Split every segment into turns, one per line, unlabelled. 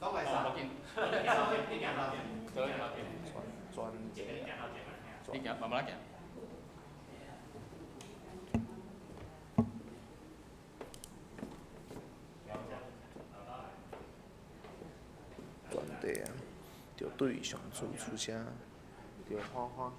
攏袂使。
你行頭前，
對，行頭前。
轉
你行頭前。
你行，慢慢仔行。
全地啊，著對上主出聲，著歡歡喜。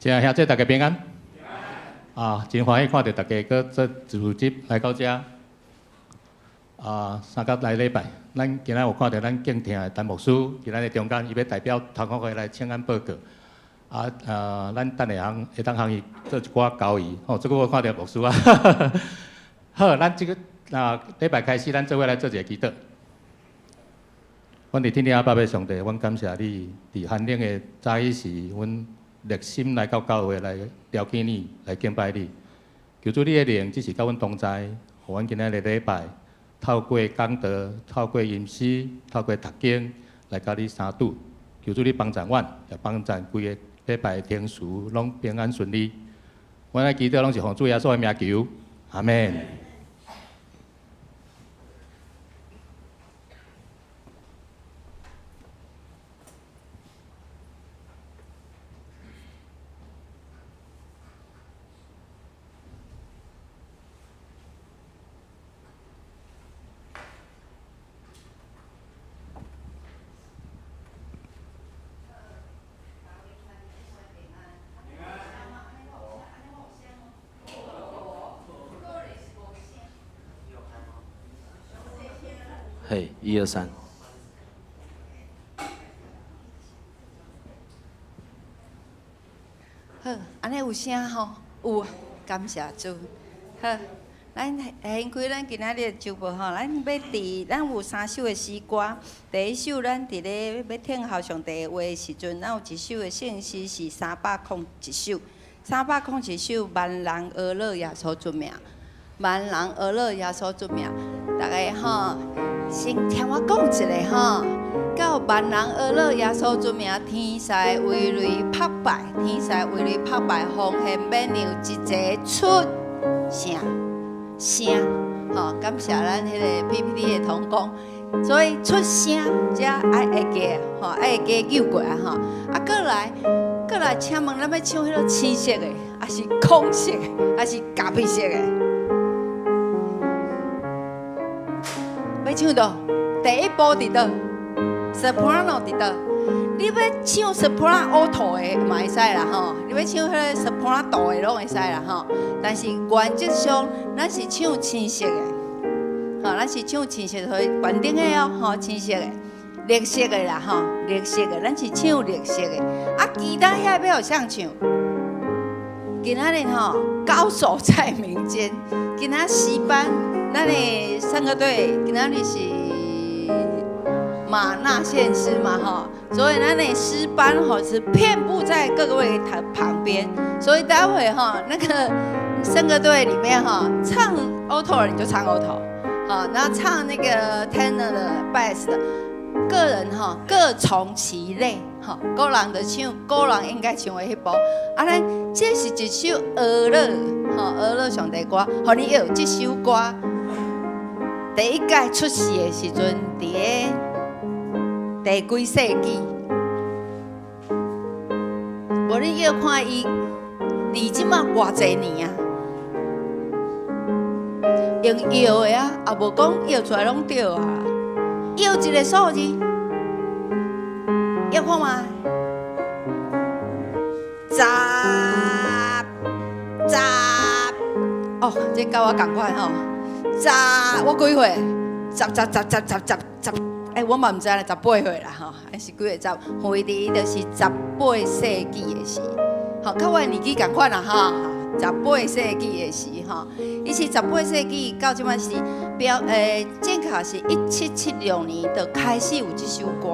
親愛兄弟大家平安。啊，真歡喜看著大家閣做主日來到遮。啊，三甲來禮拜，咱今仔有看著咱敬聽的陳牧師佇咱的中間，伊欲代表同學會來請安報告。啊，咱等下通會當通伊做一寡交易。吼，這久無看著牧師啊。好，咱這个啊禮拜開始，咱做伙來做一个祈禱。阮佇天頂阿爸的上帝，阮感謝你，佇寒冷的早起時，阮熱心來到教會來朝見你，來敬拜你。求主你的靈只是佮阮同在，予阮今仔日禮拜透過講道、透過吟詩、透過讀經來佮你相拄。求主你幫助阮，也幫助規个禮拜的程序攏平安順利。阮的祈禱攏是奉主耶穌的名求，阿們。
嘿，一二三。
好，按呢有聲吼，有，感謝主。好，咱掀開咱今仔日的週報吼，咱欲佇咱有三首的詩歌。第一首，咱佇咧欲聽候上帝的話的時陣，咱有一首的聖詩是301首，301首，萬人呵咾耶穌主名，萬人呵咾耶穌主名，逐家吼，先聽我講一下吼。到萬人呵咾耶穌主名，天使為雷拍敗，天使為雷拍敗，奉獻免讓一齊出聲聲，吼！感謝咱彼个 PPT 的同工，所以出聲才愛會記，吼，愛會記救過來吼。啊，閣來，閣來，請問咱欲唱彼个青色的，抑是紅色的，抑是咖啡色的？欲唱佗？第一步佇佗？Soprano 佇佗？你欲唱 soprano alto 的嘛會使啦吼，你欲唱彼个 soprano 的攏會使啦吼。但是原則上，咱是唱青色的，吼，咱是唱青色，所以懸頂的哦，吼，青色的、綠色的啦吼，綠色的，咱是唱綠色的。啊，其他遐欲予誰唱？今仔日吼，高手在民間。今仔詩班，咱的三個隊，今仔日是馬納獻詩嘛吼，所以咱的詩班吼是遍佈在各個位旁旁邊，所以待會吼那個三個隊裡面哈，唱 alto 你就唱 alto，好，然後唱那個 tenor 的 bass 的，個人哈各從其類，哈，各人就唱各人應該唱的彼部。啊，咱這是一首呵咾，吼，呵咾上帝歌，予你學這首歌。第一擺出世的時陣，佇个第幾世紀？無你要看伊離這馬偌濟年啊？用搖的啊，也無講搖出來攏對啊。搖一个數字，搖看覓？十、十，哦，這佮我仝款吼。十，我幾歲？十、十、十、十、十、十、十，欸，我嘛毋知啦，18歲啦吼，還是幾個十？回佇就是18世紀的時，吼，佮我的年紀仝款啦吼。18世紀的時吼，伊是18世紀到這擺是標，正確是1776年就開始有這首歌，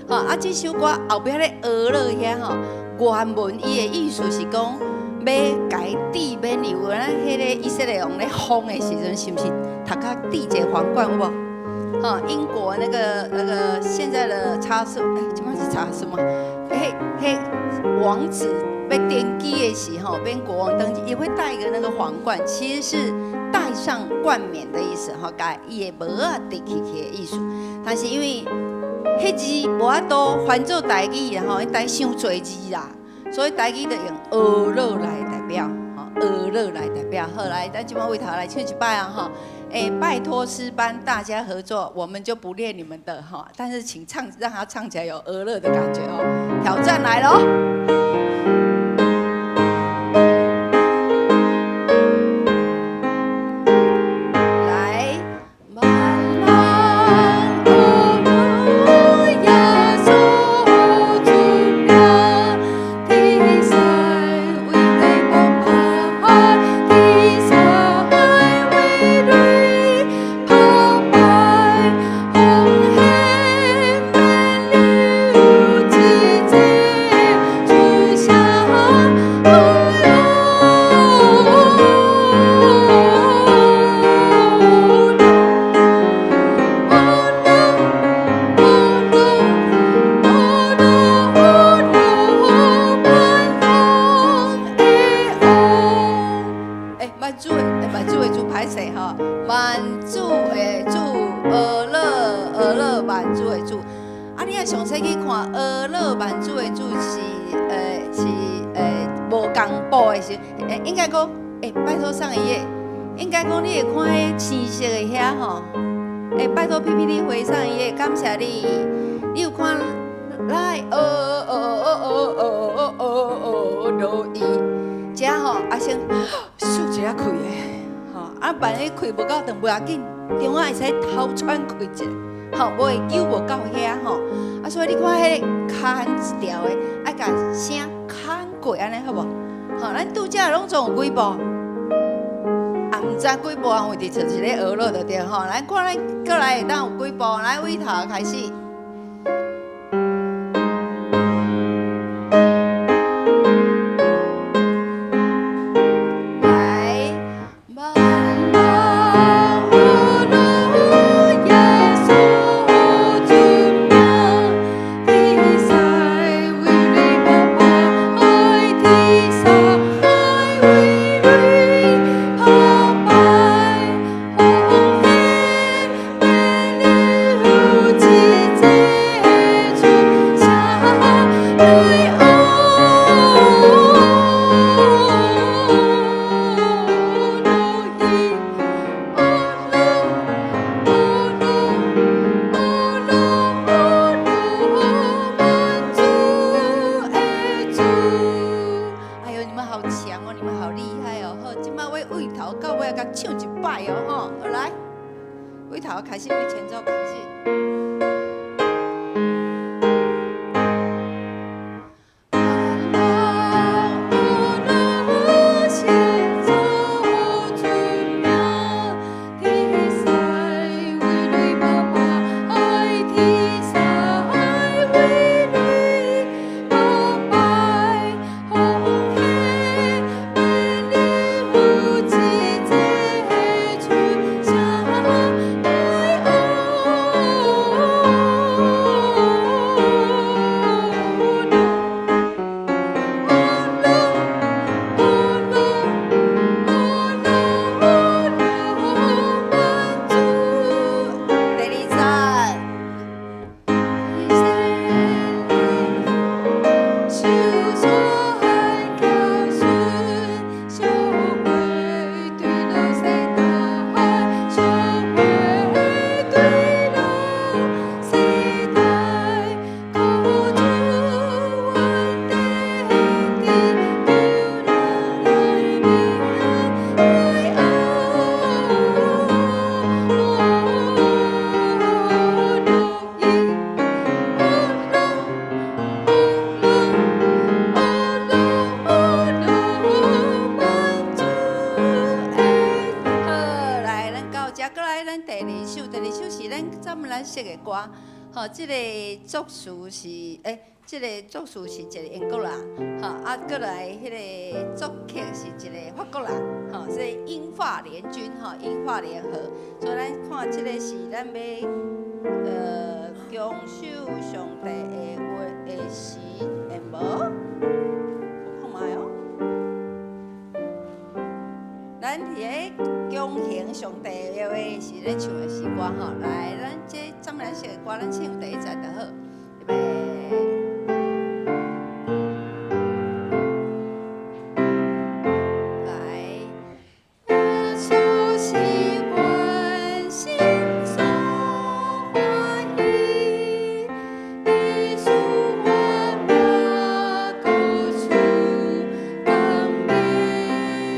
吼，啊，這首歌後壁咧呵咾遐吼，原文伊的意思是講欲共伊戴冕旒，咱彼个以色列王咧封的時陣，是毋是頭殼戴一个皇冠有無？吼，英國那個現在的查爾斯，欸，這擺是查爾斯嗎？彼彼王子欲登基的時候，變國王登基，也會戴一個那個皇冠，其實是戴上冠冕的意思，吼，共伊的帽仔戴起去的意思。但是因為彼字無法度翻做台語啦，吼，伊台傷濟字啦，所以台語就用呵咾來代表，吼，呵咾來代表。好，來，咱這擺位頭來唱一擺啊，吼。欸，拜託詩班大家合作，我們就不練你們的哈，但是請唱，讓他唱起來有呵咾的感覺哦。挑戰來囉！使去看呵咾萬主的主是，是無仝步的時，應該講，拜託上一頁，應該講你會看彼青色的遐吼，拜託 PPT 回上一頁，感謝你，你有看來哦哦哦哦哦哦哦落伊，遮吼啊先舒一下氣的，吼啊萬一氣無夠長無要緊，中間會使偷喘氣一下，吼無會救無到遐吼，啊所以你看彼個牽一條的，愛共聲牽過按呢好無？吼，咱拄才攏總有幾步？啊，毋知幾步啊？有佇就是咧呵咾就對吼。來看咱過來會當有幾步？來對頭開始。來，萬人呵咾耶穌尊名，天使為你膜拜，天使為你膜拜，奉獻了至這處，下來哦羅伊，哦羅哦羅哦羅哦羅萬主的主。哎呦，你們好強哦，你們好厲害哦！好，這擺我對頭到尾共唱一擺哦，吼，好來，對頭開始，對前奏開始。萬人呵咾先祖尊名，天使為你膜拜，天使為你膜拜，奉獻了至這處，下來哦羅。哦羅哦羅哦羅哦羅萬主。第二節。受傳教訓，小會對落西大海，小會對落西大，高主阮的天，求人來明來哦羅伊，哦羅哦羅哦羅哦羅萬主的。好，來，咱到這，閣來咱第二首，第二首是咱專門咱識的歌。吼，這个作詞是，這个作詞是一个英國人，吼，啊，閣來彼个作曲是一个法國人，吼，所以英法聯軍，吼，英法聯合，所以咱看這个是咱欲，強守上帝的話的時，會無？我看覓哦。咱佇咧強行上帝的話是咧唱的詩歌吼，來，咱這針咱識的歌，咱唱第一節就好，預備。來。耶穌是阮心所歡喜，伊賜我命高處剛明，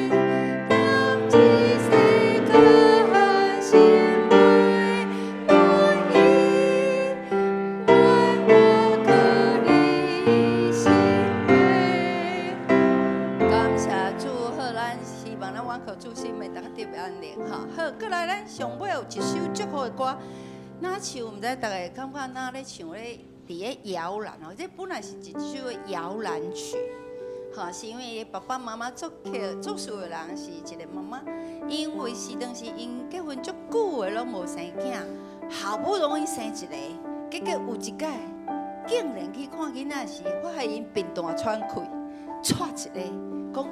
點這世間心袂滿意，願我靠你心話。感謝主，好，咱希望咱倚靠主心會當得安寧吼。好，閣來咱上尾有一首足好的歌，若像毋知逐家感覺若咧唱咧佇咧搖籃哦，這本來是一首的搖籃曲，吼，是因為爸爸媽媽作曲作詞的人是一個媽媽，因為是當時𪜶結婚足久的攏無生囝，好不容易生一個，結果有一擺竟然去看囡仔時，發現𪜶貧惰喘氣，喘一个，講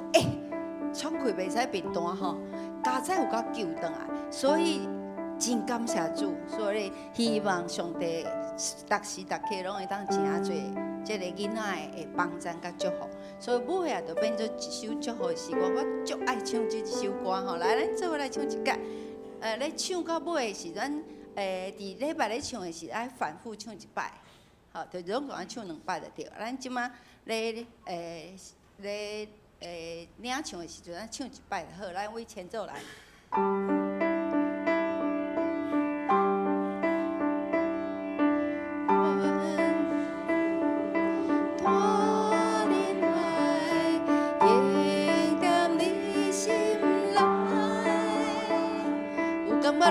喘氣袂使貧惰吼，佳哉有共救轉來，所以真感謝主，所以希望上帝逐時逐刻攏會當誠濟這个囡仔的幫贊佮祝福，所以尾仔就變做一首祝福的詩歌。我足愛唱這一首歌吼，來，咱做伙來唱一擺。咧唱到尾的時陣，佇禮拜咧唱的時，愛反覆唱一擺，吼，就總共愛唱兩擺就對。咱這馬咧咧領唱的時陣，咱唱一擺就好。咱為前奏來。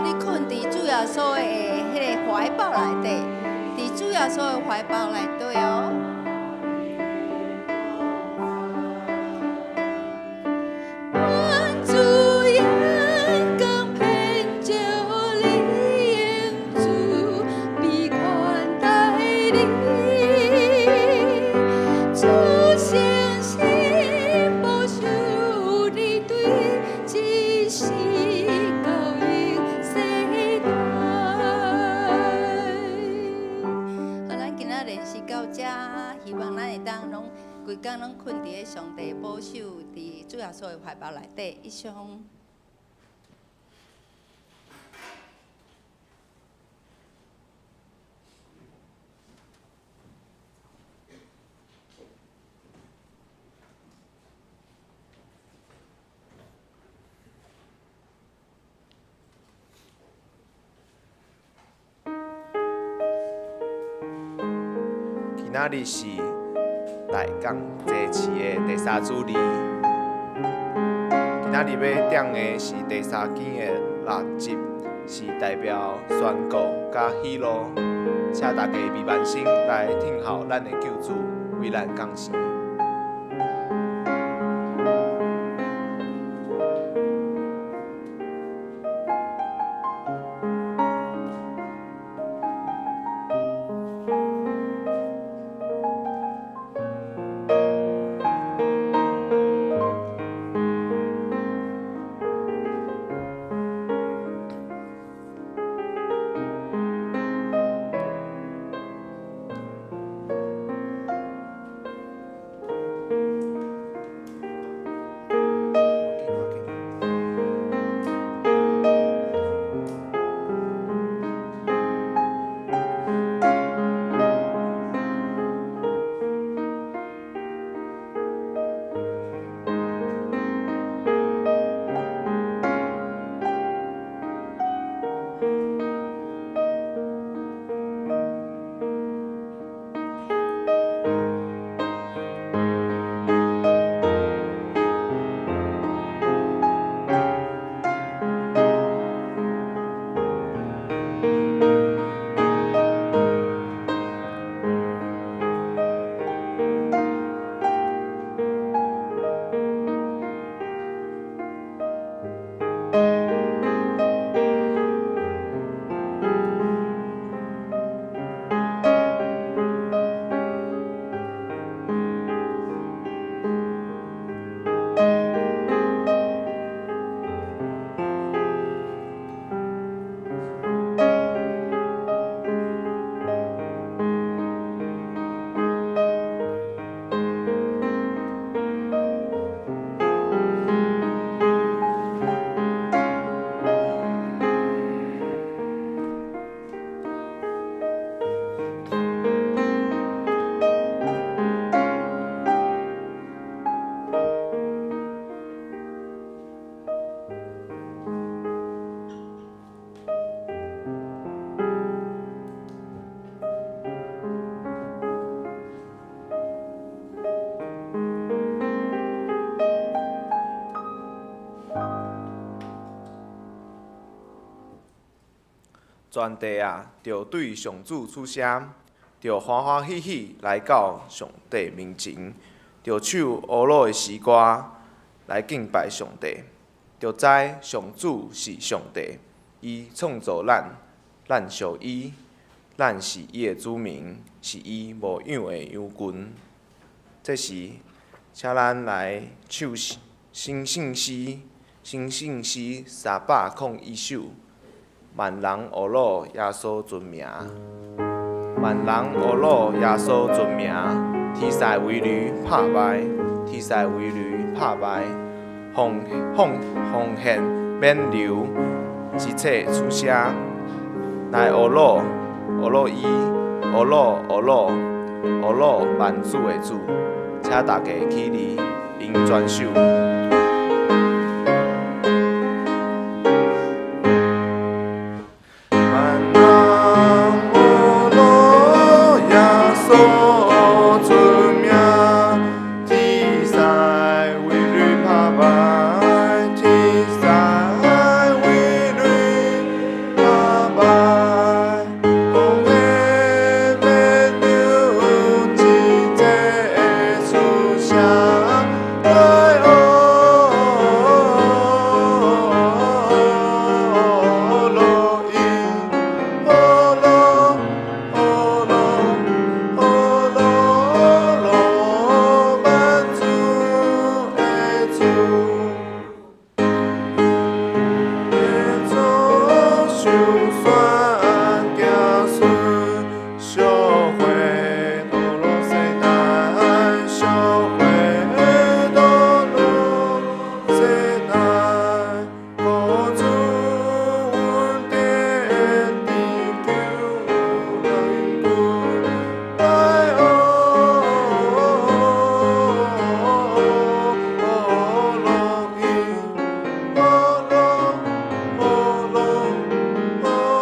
你睏佇主耶穌的彼个懷抱內底，佇主耶穌的懷抱內底哦。願主眼光遍照你影子，必寬待你。主誠實保守你，對這世到永世代。好，咱今仔練習到這，希望咱會當攏規工攏睏佇咧上帝保守，佇主耶穌的懷抱內底，以上。
今仔日是大港祭祀的第三主日，今仔日欲點的是第三更的六節，是代表宣告佮喜樂，請大家閉目心來聽候咱的救主為咱降生。全地啊，著對上主出聲，著歡歡喜喜來到上帝面前，著唱呵咾的詩歌來敬拜上帝，著知上主是上帝，伊創造咱，咱屬伊，咱是伊的子民，是伊牧養的羊群。這時，請咱來唱新聖詩，新聖詩301首。萬人呵咾耶穌尊名。萬人呵咾耶穌尊名，天使為驢拍敗，天使為驢拍敗，奉奉奉獻免流，一切出聲，來呵咾呵咾伊，呵咾呵咾呵咾萬主的主，請大家起立，用全首。萬人呵咾耶穌尊名，天使為驢拍敗，天使為驢拍敗，奉獻免流，一切出聲，來呵咾伊，呵咾呵咾呵咾呵咾萬主的主。耶穌受選子孫，小會墮落世代，小會墮落世代，國主恩典地久永久，來呵咾伊，呵咾呵咾呵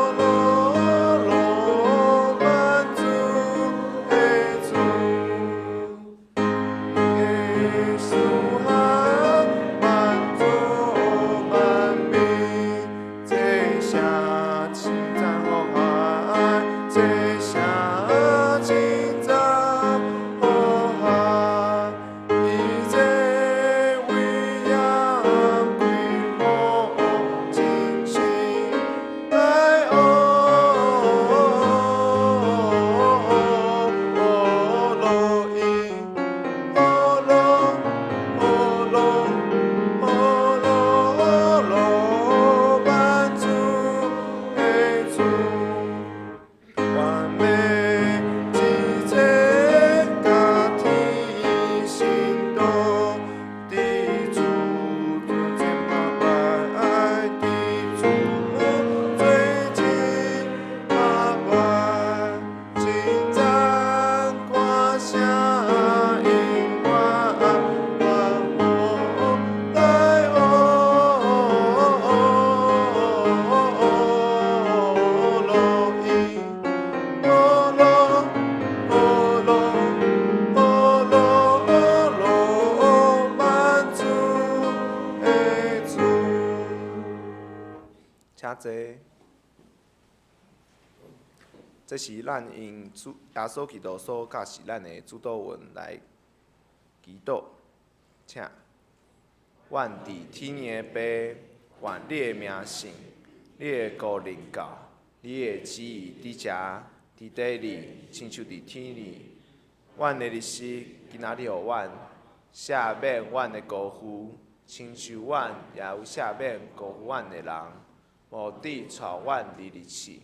咾呵咾萬主的主。耶穌啊，萬族萬民，齊聲稱讚和諧，齊聲稱讚和諧，伊這威嚴歸乎真神，來呵咾伊，呵咾呵咾呵咾呵咾萬主的主，完美一切家天神道，佇主座前拍敗，佇主座前拍敗，稱讚歌聲永遠萬福來呵咾伊，呵咾呵咾呵咾呵咾萬主的主。請坐。這是咱用主耶穌基督所教示咱的主禱文來祈禱，請。阮佇天的爸，願你的名聖，你的國臨到，你的旨意佇遮佇地裡，親像佇天裡。阮的日食，今仔日予阮，赦免阮的辜負，親像阮也有赦免辜負阮的人。無得帶阮入入試，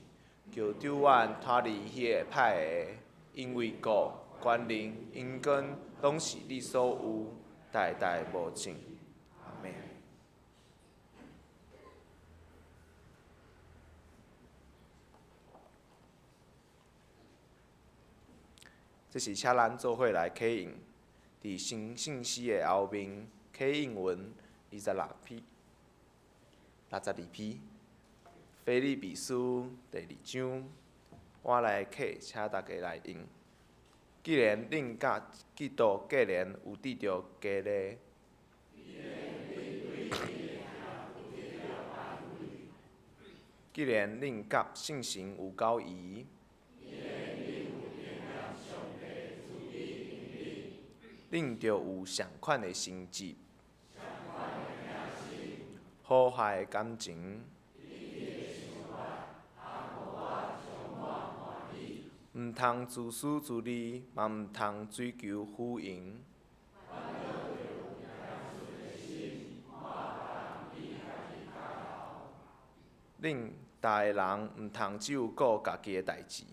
救救阮脫離彼个歹的，因為國、權能、榮光，攏是你所有，代代無盡。阿們。這是請咱做伙來啟應，佇新信息的後面，啟應文26篇，62篇，腓立比書第二章，我來啟，請大家來用。既然恁佮基督結連有得著加禮，既然恁佮聖神有交誼，恁著有仝款的心志，和諧的感情，毋通自私自利，嘛毋通追求虛榮。恁逐个人毋通只有顧家己的代誌。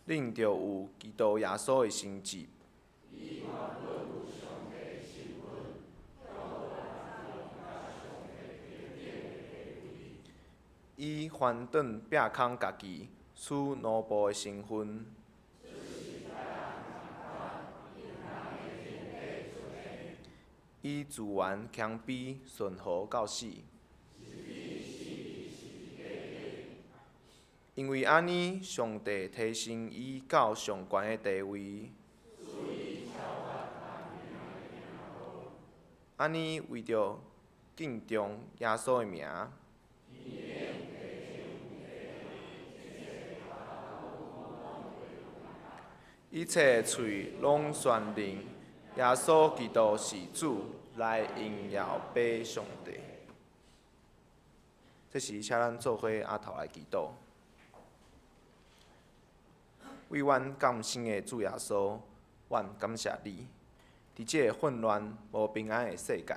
恁著有基督耶穌的心志。伊翻轉壁空家己，取奴僕的身份。伊自願謙卑，順服到死。因為按呢，上帝提升伊到上懸的地位。按呢，為著敬重耶穌的名。一切喙攏宣認耶穌基督是主，來榮耀父上帝。這時，請咱做伙阿頭來祈禱。為阮降生的主耶穌，阮感謝你。佇這个混亂無平安的世界，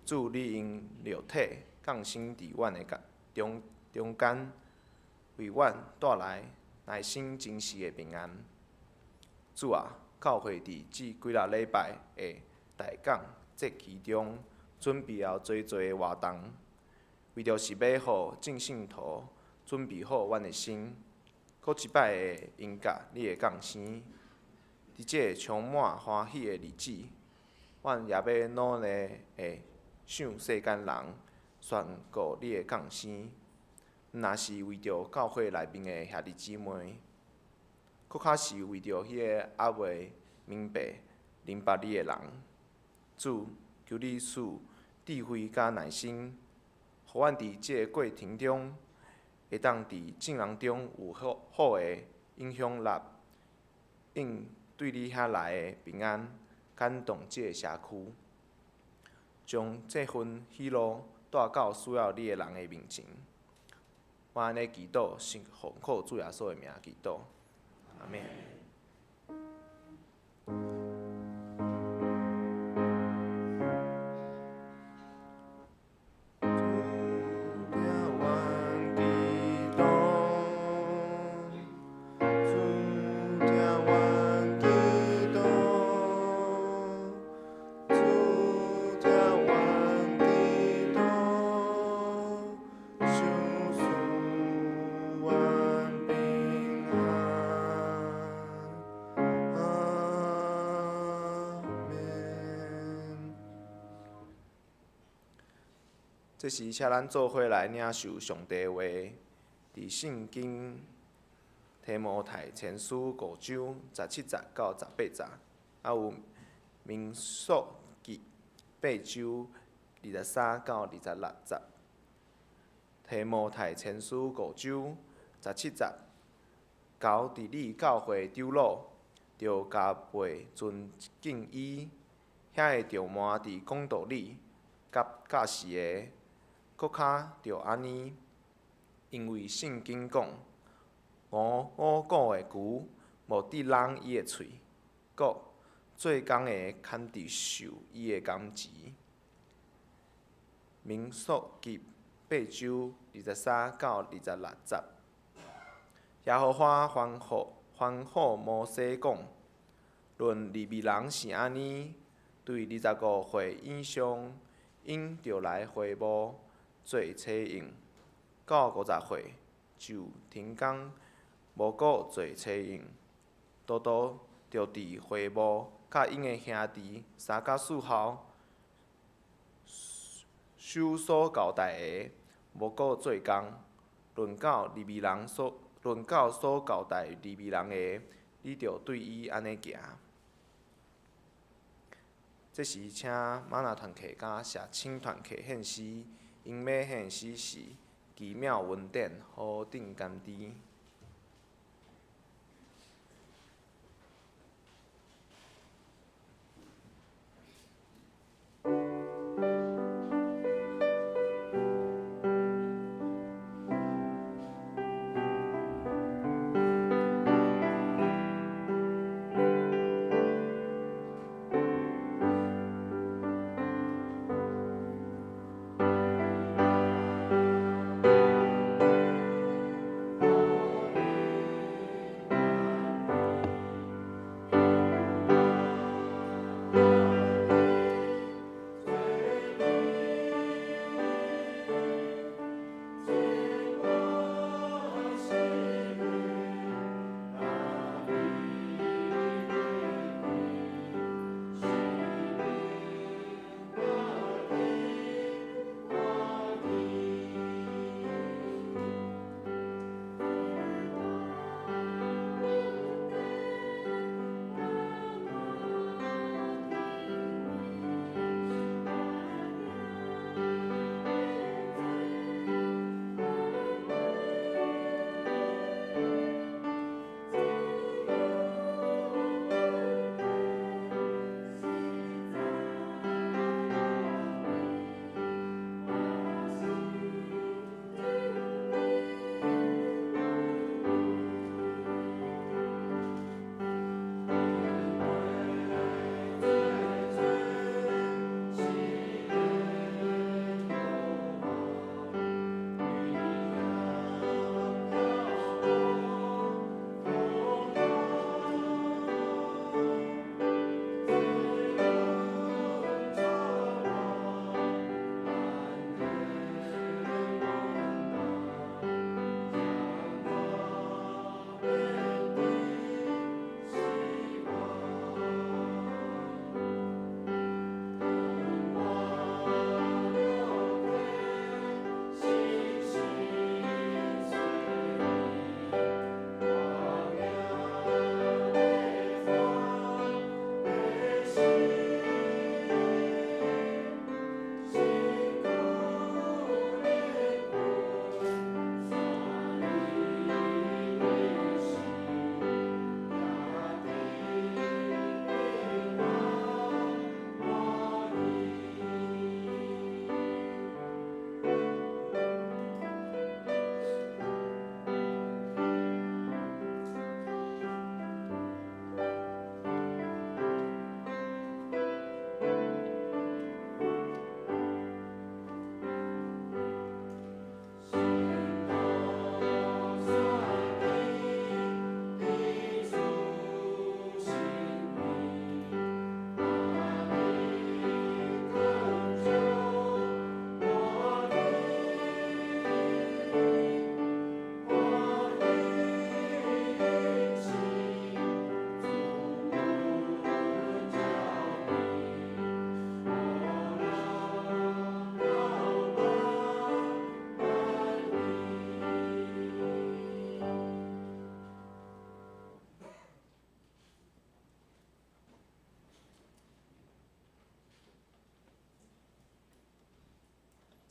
主你用肉體降生佇阮的中中間，為阮帶來內心真實的平安。主啊，教會佇這幾若禮拜的大講節期中，準備了濟濟的活動，為著是欲予眾信徒準備好阮的心，閣一擺會迎接你的降生。佇這个充滿歡喜的日子，阮也欲努力的向世間人宣告你的降生，毋若是為著教會內面的兄弟姊妹。閣較是為著彼个猶未明白明白你的人，主，求你賜智慧佮耐心，予阮佇這个過程中，會當佇眾人中有好好的影響力，用對你遐來的平安感動這个社區，將這份喜樂帶到需要你的人的面前。我按呢祈禱，是奉靠主耶穌的名祈禱。阿們。主聽阮祈禱，主聽阮祈禱，主聽阮祈禱，賞賜阮平安。阿們。這時，請咱做伙來領受上帝的話，佇聖經提摩太前書五章十七節到十八節，還有民數記八章二十三到二十六節。提摩太前書五章十七節，猴佇你教會長老，著加倍尊敬伊，遐个著瞞佇講道理佮教示的，閣較著按呢，因為聖經講，五五穀的牛無得攏伊的喙，閣做工的堪得受伊的工錢。民數記八章二十三到二十六節，耶和華吩咐吩咐摩西講：論利未人是按呢，對二十五歲以上，𪜶著來會幕做差用；到五十歲就停工，無閣做差用。獨獨著佇會幕佮𪜶的兄弟三甲四號守所交代的，無閣做工。論到利未人所論到所交代利未人的，你著對伊按呢行。這時，請瑪納團契佮社青團契獻詩，𪜶欲獻的詩是《奇妙恩典》，何等甘甜。
何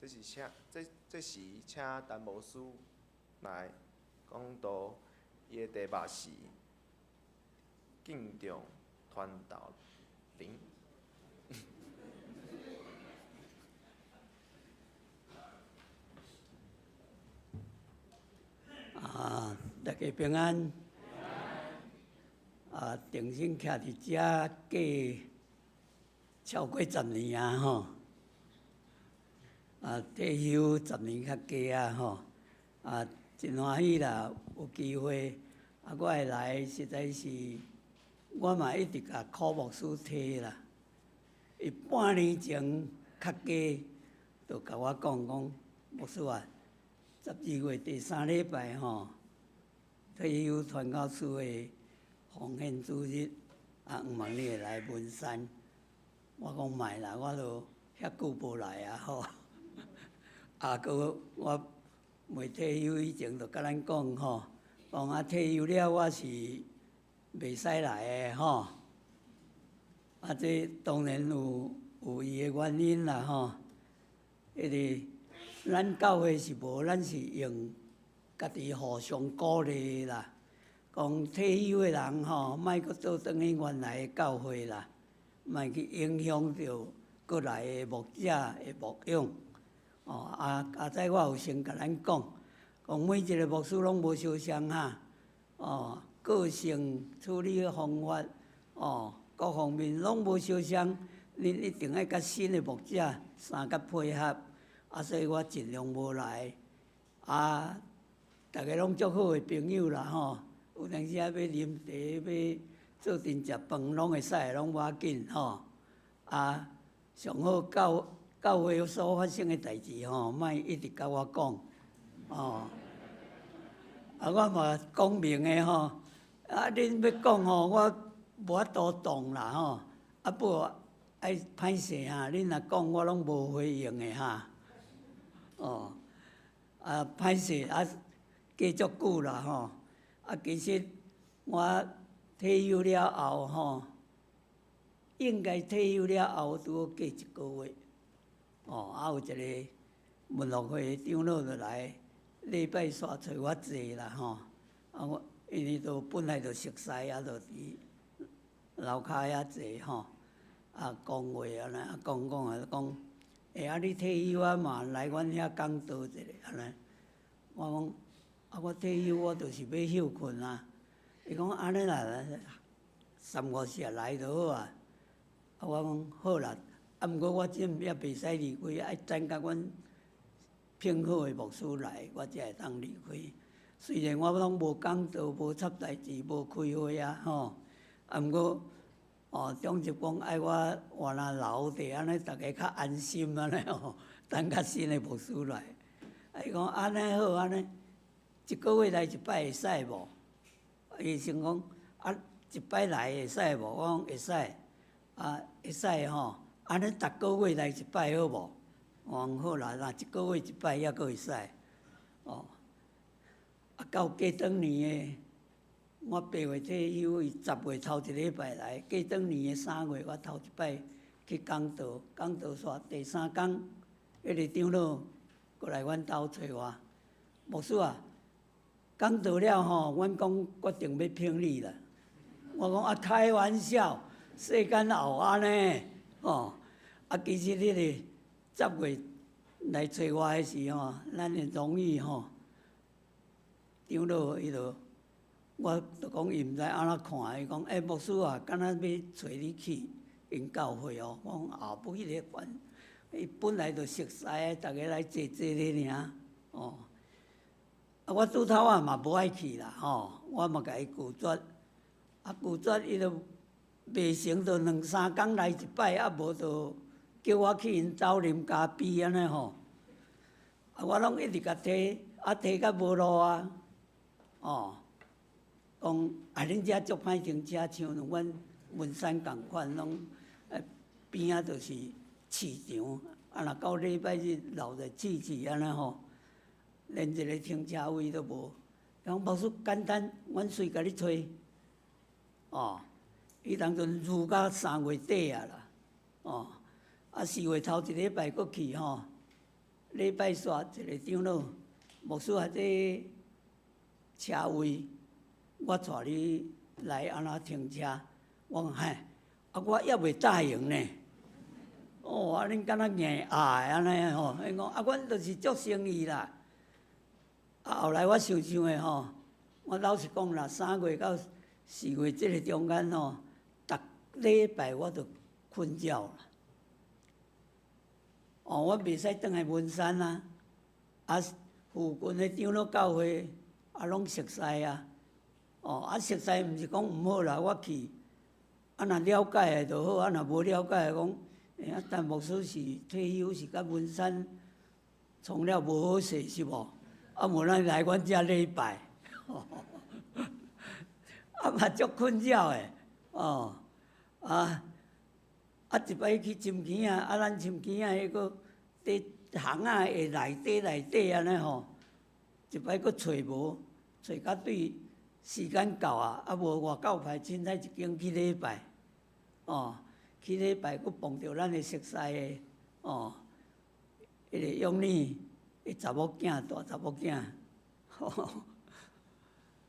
這是請這這時請陳牧師來講道，伊的題目是敬重傳道人。
啊，大家平安。啊，重新徛佇遮過超過十年啊吼。啊，退休十年較加啊吼。啊，真歡喜啦，有機會啊，我會來實在是，我嘛一直共柯牧師提啦。伊半年前較加，就共我講講，牧師啊，12月第三禮拜吼，退休傳教士的奉獻主日，啊，向望你會來文山。我講莫啦，我都遐久無來啊吼。啊，閣我未退休以前就共咱講吼，講啊退休了我是袂使來的吼。啊，這當然有伊的原因啦吼。彼个咱教會是無，咱是用家己互相鼓勵啦。講退休的人吼，莫閣倒轉去原來的教會啦，莫去影響著閣來的牧者的牧養。哦，啊，剛才我有先共咱講，講每一個牧師攏無相像哈，哦，個性處理的方法，哦，各方面攏無相像，恁一定愛佮新的牧者相佮配合。啊，所以我盡量無來。啊，逐家攏足好的朋友啦吼，有當時啊欲啉茶、欲做陣食飯，攏會使，攏無要緊吼。啊，上好教教會所發生的代誌吼，莫一直共我講，哦。啊，我嘛講明的吼，啊，恁欲講吼，我無法度動啦吼。啊，不過愛歹勢哈，恁若講我攏無回應的哈。哦，啊，歹勢啊，過足久啦吼。啊，其實我退休了後吼，應該退休了後拄好過一個月。哦，啊，有一個文樂會的長老就來禮拜三揣我坐啦吼。啊，我因為都本來就熟似啊，就佇樓跤遐坐吼。啊，講話按呢，啊，講講啊，講，欸，啊，你退休啊嘛，來阮遐講道一下按呢。我講，啊，我退休我就是欲歇睏啊。伊講按呢啦，三五時來就好啊。啊，我講好啦。啊，毋過我這也袂使離開，愛等甲阮聘好的牧師來，我才會當離開。雖然我攏無講道、無插代誌、無開會啊，吼，啊，毋過哦，長執講愛我換來留佇按呢，逐家較安心按呢吼，等較新的牧師來。啊，伊講按呢好，按呢一個月來一擺會使無？伊先講啊，一擺來會使無？我講會使，啊，會使吼。按呢，逐個月來一擺好無？我講好啦，若一個月一擺抑閣會使。哦，啊，到過轉年的，我8月退休，伊10月頭一禮拜來，過轉年的3月，我頭一擺去講道，講道煞第三工，彼个長老閣來阮兜揣我，牧師啊，講道了吼，阮講決定欲聘你啦。我講啊，開玩笑，世間也有按呢？哦，啊，其實彼个10月來揣我彼時吼，咱的榮譽吼，長老伊就，我就講伊毋知按怎看，伊講欸，牧師啊，敢若欲揣你去𪜶教會哦。我講後無彼个管，伊本來就熟似，逐家來坐坐咧爾，哦。啊，我拄頭仔嘛無愛去啦，吼，我嘛共伊拒絕，啊，拒絕伊就袂成，就兩三工來一擺，啊，無就叫我去𪜶兜啉咖啡按呢吼。啊，我攏一直共提，啊，提甲無路啊，哦，講啊，恁遮足歹停車，像阮文山仝款，攏邊仔就是市場，啊，若到禮拜日鬧熱刺刺按呢吼，連一个停車位都無。伊講牧師簡單，阮隨共你揣，哦，伊當陣預到3月底啊啦，哦，啊4月頭一禮拜閣去吼，禮拜煞一个長老牧師啊，這車位，我帶你來按怎停車？我講嘿，啊我猶未答應呢。哦，啊恁敢若硬愛按呢吼？伊講啊，阮就是做生意啦。啊，後來我想想的吼，我老實講啦，3月到4月這个中間吼，逐禮拜我都困擾啦。哦，我袂使轉來文山啊，啊，附近的長老教會啊，攏熟似啊。哦，啊熟似毋是講毋好啦，我去，啊若了解的就好，啊若無了解的講，欸，啊陳牧師是退休是佮文山創了無好勢是無？啊無咱來阮遮禮拜，啊嘛足困擾的，哦，啊啊一擺去深坑仔，啊咱深坑仔彼个佇巷仔的內底內底按呢吼，一擺閣揣無，揣到對時間到啊，啊無外口派凊彩一間去禮拜，哦，去禮拜閣碰著咱的熟似的，哦，彼个養女的查某囝，大查某囝，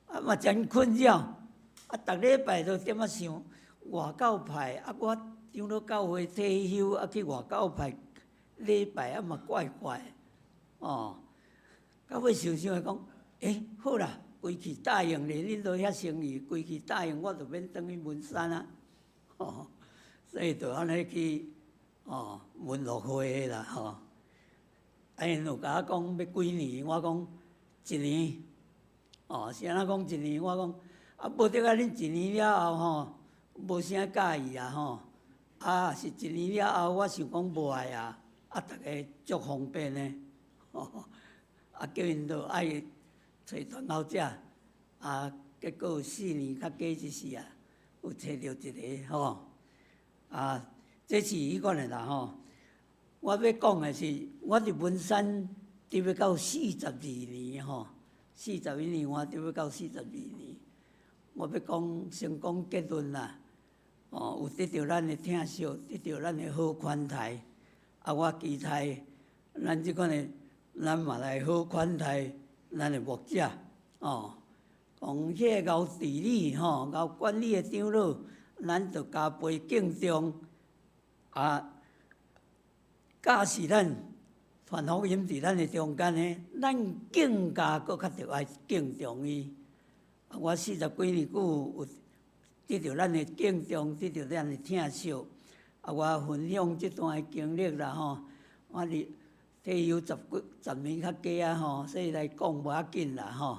啊嘛真困擾，啊逐禮拜都踮仔想外口派，啊我長老教會退休，啊去外口派禮拜，啊嘛怪怪，哦，到尾想想會講，欸，好啦，規氣答應咧，恁都遐生意，規氣答應我就免轉去文山啊，哦，所以就按呢去，哦，文樂會的啦，吼。啊，𪜶有共我講欲幾年，我講一年，哦，是按怎講一年？我講啊，無得啊，恁一年了後吼，無啥佮意啊吼，啊是一年了後，我想講無愛啊，啊，逐家足方便呢，啊叫𪜶就愛揣傳道者，啊，結果4年較加一時啊，有揣著一个吼，啊，這是彼款的啦吼。我欲講的是，我佇文山佇欲到42年吼，41年我佇欲到四十二年。我欲講先講結論啦，哦，有得著咱的疼惜，得著咱的好款待，啊，我期待咱這款的，咱嘛來好款待咱的牧者，哦，講彼个𠢕治理吼，𠢕管理的長老，咱著加倍敬重，啊。假使咱傳福音佇咱的中間呢，咱更加閣較著愛敬重伊。啊，我四十幾年久有得著咱的敬重，得著咱的疼惜。啊，我分享這段的經歷啦吼，我佇退休十幾十年較加啊吼，所以來講無要緊啦吼。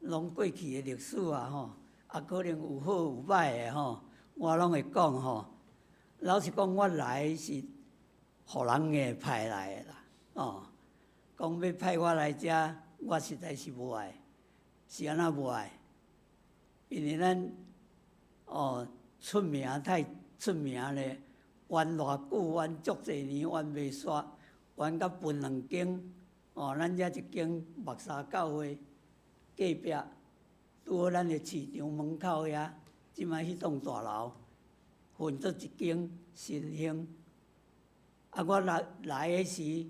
攏過去的歷史啊吼，啊可能有好有歹的吼，我攏會講吼。老實講，我來是予人硬派來的啦，哦，講欲派我來遮，我實在是無愛，是按怎無愛？因為咱哦出名太出名咧，冤偌久，冤足濟年，冤袂煞，冤甲分兩間，哦，咱遮一間木柵教會隔壁，拄好咱的市場門口遐，這擺彼棟大樓分做一間新興。啊！我來來的時，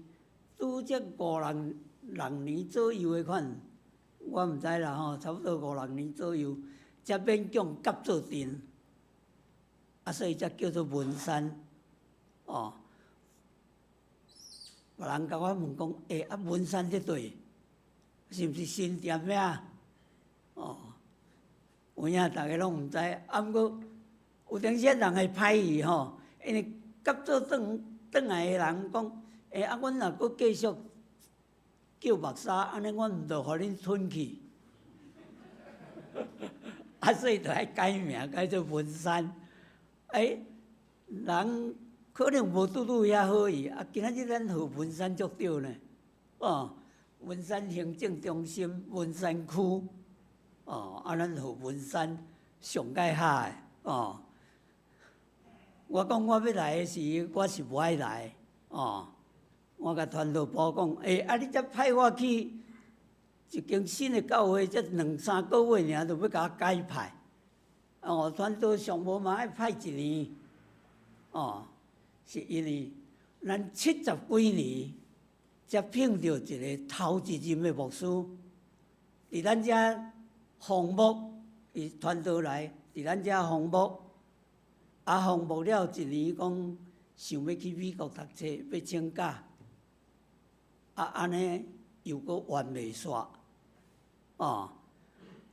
拄則五六六年左右的款，我毋知啦吼，差不多五六年左右，才勉強合做陣，啊，所以才叫做文山，哦。別人共我問講，欸，啊文山佇佗？是毋是新店遐？哦，有影逐家攏毋知，啊，毋過有當時人會歹意吼，因為合做轉轉來的人講，欸，啊，阮若閣繼續叫木柵，按呢阮毋著予恁吞去，啊，所以著愛改名，改做文山。欸，人可能無拄拄遐好意，啊，今仔日咱號文山足對呢，哦，文山行政中心，文山區，哦，啊，咱號文山上蓋好的，哦。我講我欲來的時，我是無愛來，哦。我共傳道部講，欸，啊，你才派我去一間新的教會，才兩三個月爾，就欲共我改派，哦，傳道上無嘛愛派一年，哦，是因為咱七十幾年，才聘著一个頭一任的牧師，佇咱遮奉牧，伊傳道來，佇咱遮奉牧，啊奉牧了一年，講想欲去美國讀冊，欲請假，啊按呢又閣冤袂煞，哦，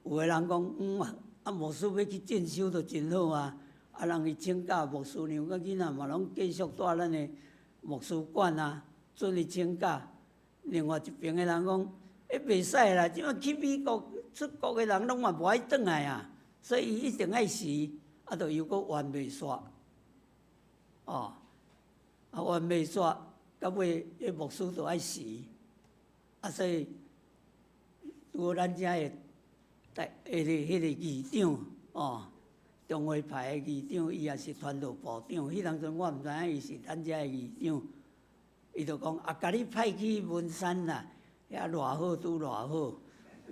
有的人講，啊牧師欲去進修就真好啊，啊人伊請假，牧師娘佮囡仔嘛攏繼續蹛咱的牧師館啊，準伊請假。另外一邊的人講，欸袂使啦，這擺去美國出國的人攏嘛無愛轉來啊，所以伊一定愛辭，啊，就又閣冤袂煞，哦，啊冤袂煞，到尾彼牧師就愛辭，啊所以拄好咱遮的大彼個議長，哦，中會派的議長，伊也是傳道部長，彼當陣我毋知影伊是咱遮的議長。伊就講啊，共你派去文山啦，遐偌好，拄偌好。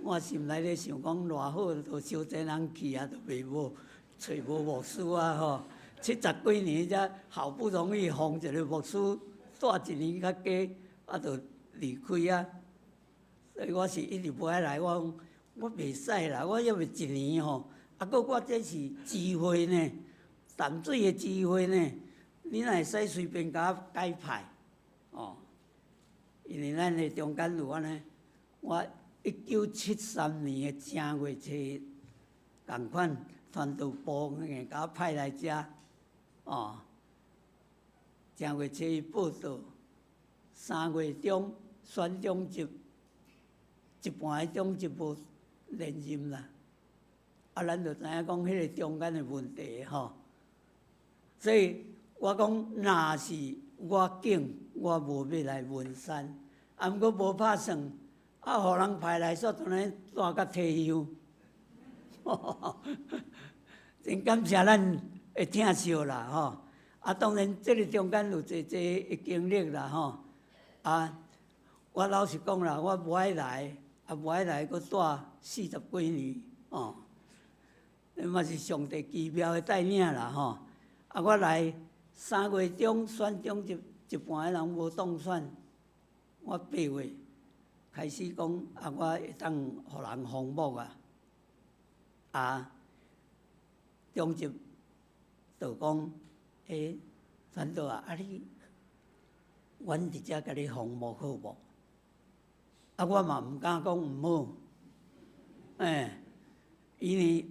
我心內咧想講，偌好，就傷濟人去啊，就袂無揣無牧師啊吼。七十幾年才好不容易奉一个牧師，蹛一年較加，啊，就離開啊。所以我是一直無愛來，我講我袂使啦，我猶未一年吼，啊，閣我這是支會呢，淡水的支會呢，你哪會使隨便共我改派？哦，因為咱的中間有按呢，我1973年的正月初一，仝款傳道部硬共我派來遮，哦，正月初一報到，3月中選長執，一半的長執無連任啦，啊，咱就知影講彼个中間的問題吼，所以我講若是我揀，我無欲來文山，啊，毋過無拍算，啊，予人派來煞陣呢蹛到退休，真感謝咱的疼惜啦吼！啊，當然這个中間有濟濟的經歷啦吼！啊，我老實講啦，我無愛來，啊無愛來，閣蹛四十幾年哦，嘛是上帝奇妙的帶領啦吼！啊，我來3月中選長執，一半的人無當選，我8月開始講啊，我會當予人奉牧啊，啊，長執就講，欸，傳道啊，啊你，阮佇遮共你奉牧好無？啊，我嘛毋敢講毋好，欸，因為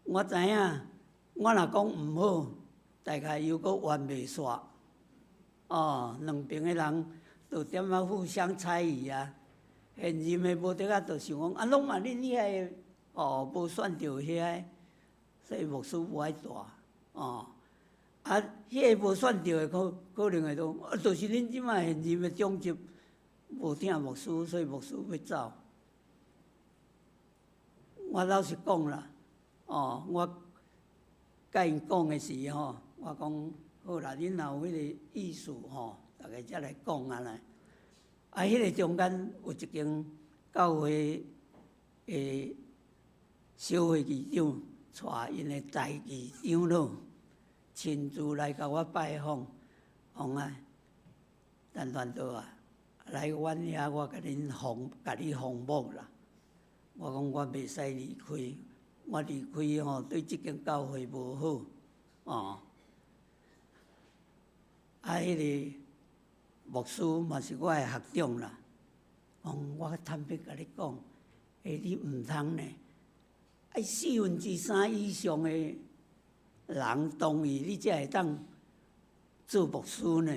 我知影，我若講毋好，大概又閣冤袂煞，哦，兩邊的人就踮仔互相猜疑啊。現任的無得啊，就想講啊，攏嘛恁遐个哦，無選著遐个，所以牧師無愛蹛，哦。啊，彼个無選著的可可能會講，啊，就是恁這擺現任的長執無疼牧師，所以牧師欲走。我老實講啦，哦，我佮𪜶講的時吼，我講好啦，恁若有彼个意思吼，逐家才來講啊啦。啊，彼个中間有一間教會的小會議長，帶𪜶的代議長老親自來共我拜訪，講啊，陳傳道啊，來阮遐我共恁奉，共你奉牧啦。我講我袂使離開，我離開吼對這間教會無好，哦。啊，彼个牧師嘛是我的學長啦，講我坦白共你講，欸，你毋通呢，愛四分之三以上的人同意，你才會當做牧師呢。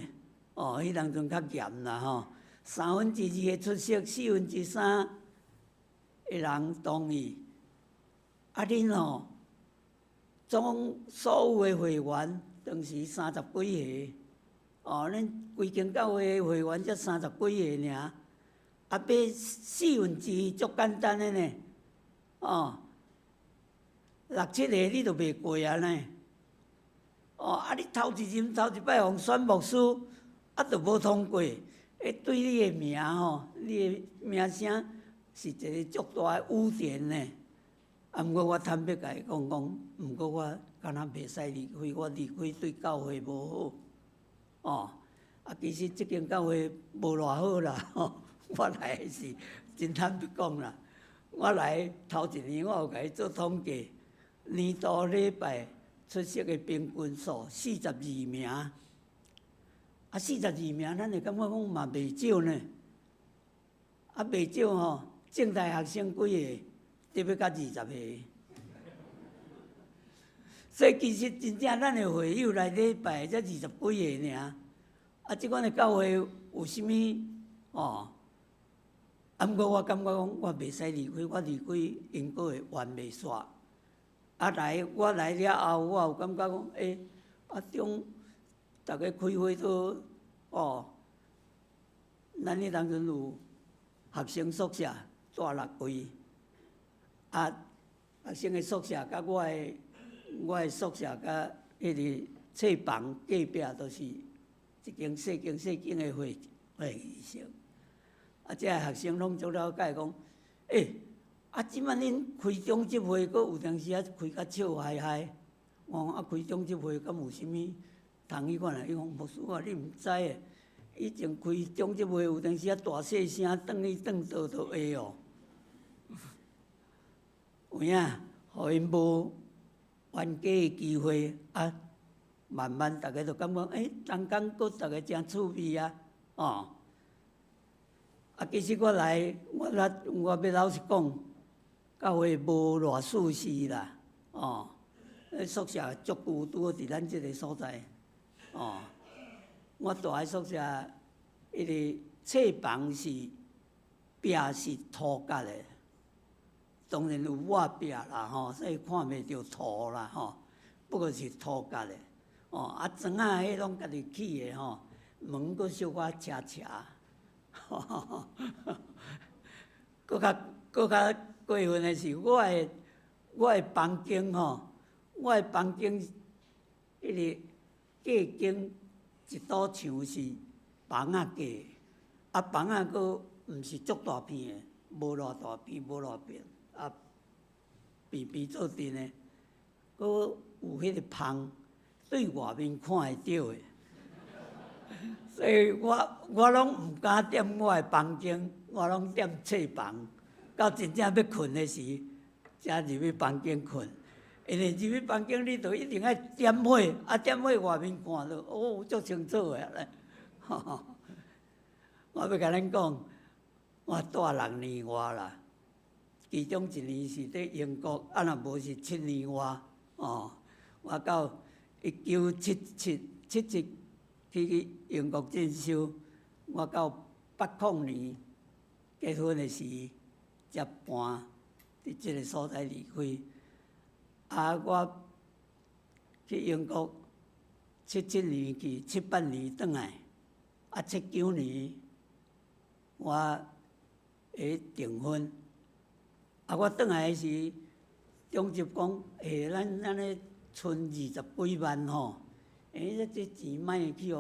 哦，彼當陣較嚴啦吼，三分之二的出席，四分之三的人同意。啊，恁吼，總所有的會員當時三十幾個，哦，恁規間教會的會員才三十幾個爾，啊，欲四分之一足簡單的呢，哦，六七個你就袂過啊呢。哦，啊，你頭一任頭一擺予選牧師，啊，就無通過，欸，對你的名吼，你的名聲是一个足大的污點呢。啊，毋過我坦白共伊講講，毋過我敢若袂使離開，我離開對教會無好。哦，啊，其實這間教會無偌好啦，吼！我來是真坦白講啦，我來頭一年我有共伊做統計，年度禮拜出席的平均數四十二名，啊，四十二名，咱會感覺講嘛袂少呢。啊，袂少吼，政大學生幾个？得欲到20個。所以其實真正咱的會友來禮拜才二十幾個爾。啊，這款的教會有啥物？哦，啊，毋過我感覺講，我袂使離開，我離開𪜶閣會怨袂煞。啊，來我來了後，我有感覺講，欸，啊，中逐家開會都哦，咱彼當陣有學生宿舍住六位，啊，學生的宿舍佮我的宿舍佮彼个冊房隔壁都是一間細間細間的會議室。啊，這个學生攏足了解講，欸，啊，這擺恁開中執會，閣有當時仔開甲笑嗨嗨。我講啊，開中執會敢有啥物通彼款啊？伊講牧師啊，你毋知的，以前開中執會有當時仔大細聲，轉去轉倒都會哦。有影，予𪜶無冤家的機會啊，慢慢逐家就感覺，欸，同工閣逐家誠趣味啊，哦。啊，其實我來，我來我欲老實講，教會無偌舒適啦，哦，宿舍足舊，拄好佇咱這个所在，哦，我蹛佇宿舍，彼个冊房是壁是塗角的，當然有抹壁啦吼，所以看袂著塗啦吼，不過是塗角的，哦，啊磚仔彼攏家己起的吼，門閣小可斜斜。閣較過分的是，我的房間吼，我的房間彼个隔間一堵牆是房仔隔，啊房仔閣毋是足大片的，無偌大片，無偌片，啊邊邊做陣的，閣有彼個縫對外面看會著的。所以我攏毋敢踮我的房間，我攏踮冊房。到真正欲睏的時，才入去房間睏。因為入去房間，你就一定愛點火，啊點火外面看著，哦，足清楚的咧。我欲共恁講，我蹛六年外啦，其中一年是佇英國，啊若無是7年外，哦，我到197777去英國進修，我到80年結婚的時，才搬佇這个所在離開。啊，我去英國77年去，78年轉來，啊，79年我會訂婚。啊，我轉來時，長執講，欸，咱按呢賰二十幾萬吼，欸，這錢莫去予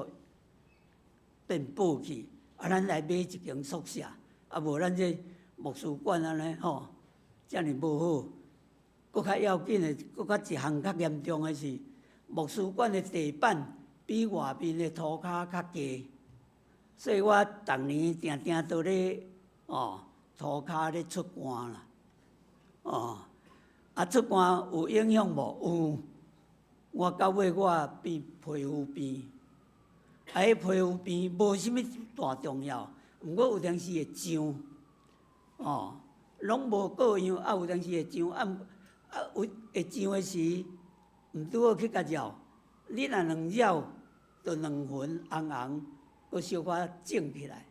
變薄去，啊，咱來買一間宿舍，啊，無咱這牧師館按呢吼，遮爾無好。閣較要緊的，閣較一項較嚴重的是，牧師館的地板比外面的塗跤較低，所以我逐年定定都咧哦塗跤咧出汗啦，哦，啊出汗有影響無？有，我到尾我變皮膚病，啊，彼皮膚病無啥物大重要，毋過有當時會脹，哦，攏無過樣，啊有當時會脹，啊啊有會脹的時，毋拄好去共繞，你若兩繞，就兩痕紅紅，閣小可腫起來，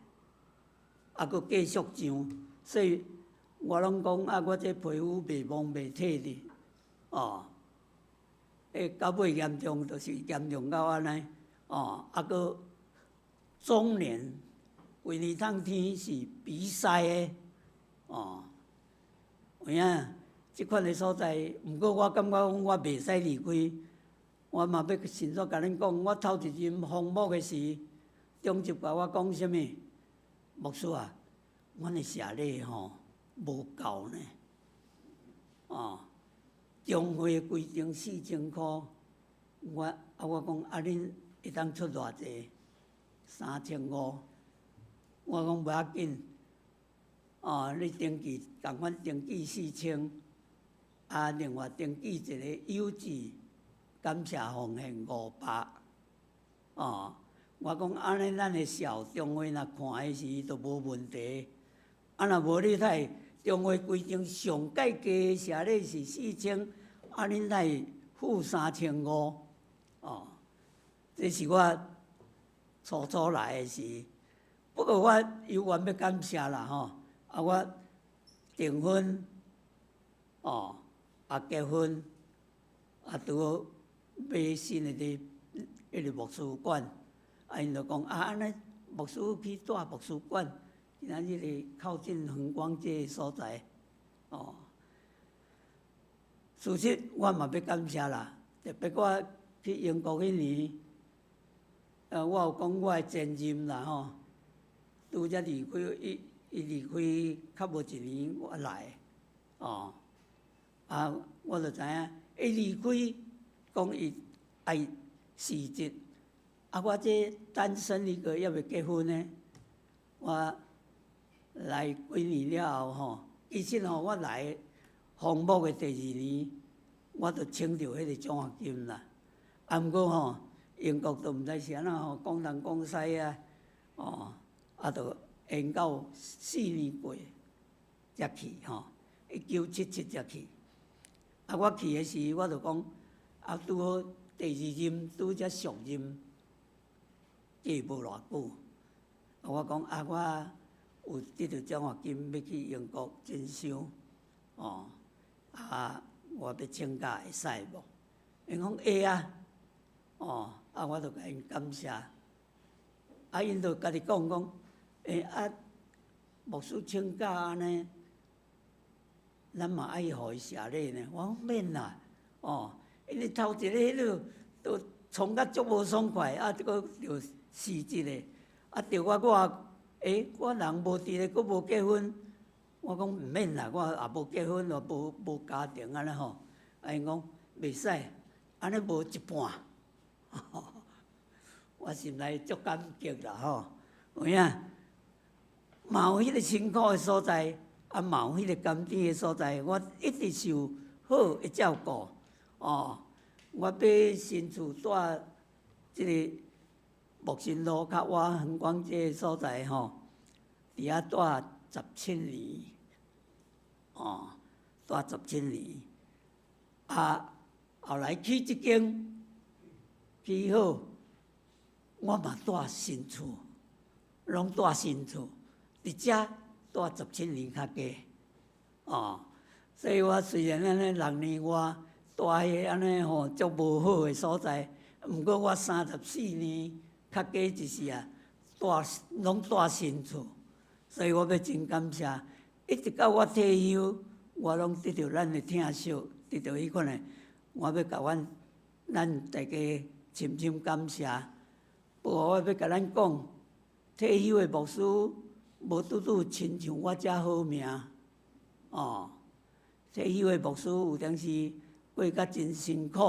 啊，閣繼續脹，所以我攏講啊，我這皮膚袂忘袂退的，哦，欸，到尾嚴重就是嚴重到按呢，哦，啊，閣終年規年冬天是鼻塞的，哦，有影？這款的所在，毋過我感覺講我袂使離開，我嘛欲先煞共恁講，我頭一任奉牧的時，長執共我講啥物？牧師啊，阮的謝禮吼無夠呢，哦，中會規定4000箍，我啊我講啊，恁會當出偌濟？ 3500。我講無要緊，哦，你登記仝款登記四千，啊，另外登記一个有志感謝奉獻500，哦，我講按呢，咱的校長會若看的時都無問題，啊，若無你睇中會規定上蓋低的謝禮是四千，啊，恁來付三千五，哦，這是我初初來的時。不過我猶原欲感謝啦吼，啊我訂婚，哦，啊結婚，啊拄好買新的佇彼个牧師館，啊𪜶就講啊按呢牧師去蹛牧師館，今仔日個靠近橫光這个所在，哦。事實我嘛欲感謝啦，特別我去英國彼年，我有講我的前任啦吼。拄才離開，伊伊離開較無一年，我來，哦，啊，我就知影，伊離開，講伊愛辭職，啊，我這單身一個猶未結婚呢，我來幾年了後吼，其實吼我來訪牧的第二年，我就請著彼个獎學金啦，啊，毋過吼，英國都毋知是按怎吼，講東講西啊，哦。啊，就延到4年過才去吼，1977才去。啊，我去的時，我就講，啊，拄好第二任拄才上任，過無偌久。啊，我講啊，我有得著獎學金欲去英國進修，哦，啊，我欲請假會使無？𪜶講會啊，哦，啊，我就共𪜶感謝。啊，𪜶就家己講講。欸啊，牧師請假按呢，咱嘛愛予伊謝禮呢。我講免啦，哦，因為頭一个彼落都創甲足無爽快，啊，閣著辭職的，啊，著我我，欸，我人無佇咧，閣無結婚，我講毋免啦，我也無結婚，也無無家庭按呢吼，啊，𪜶講袂使，按呢無一半，我心內足感激啦吼，有影？嘛有彼个辛苦的所在，啊，嘛有彼个甘甜的所在，我一直受好的照顧，哦。我買新厝蹛這个木心路較倚橫光這个所在吼，佇遐蹛十七年，哦，蹛十七年。啊，後來起這間起好，我嘛蹛新厝，攏蹛新厝。佇遮蹛十七年較加，哦，所以我雖然按呢6年外蹛彼个按呢吼足無好的所在，毋過我34年較加一時啊，蹛攏蹛新厝，所以我欲真感謝，一直到我退休，我攏得著咱的疼惜，得著彼款的，我欲共阮咱大家深深感謝。不過我欲共咱講，退休的牧師無拄拄親像我遮好命，哦。退休的牧師有當時過甲真辛苦，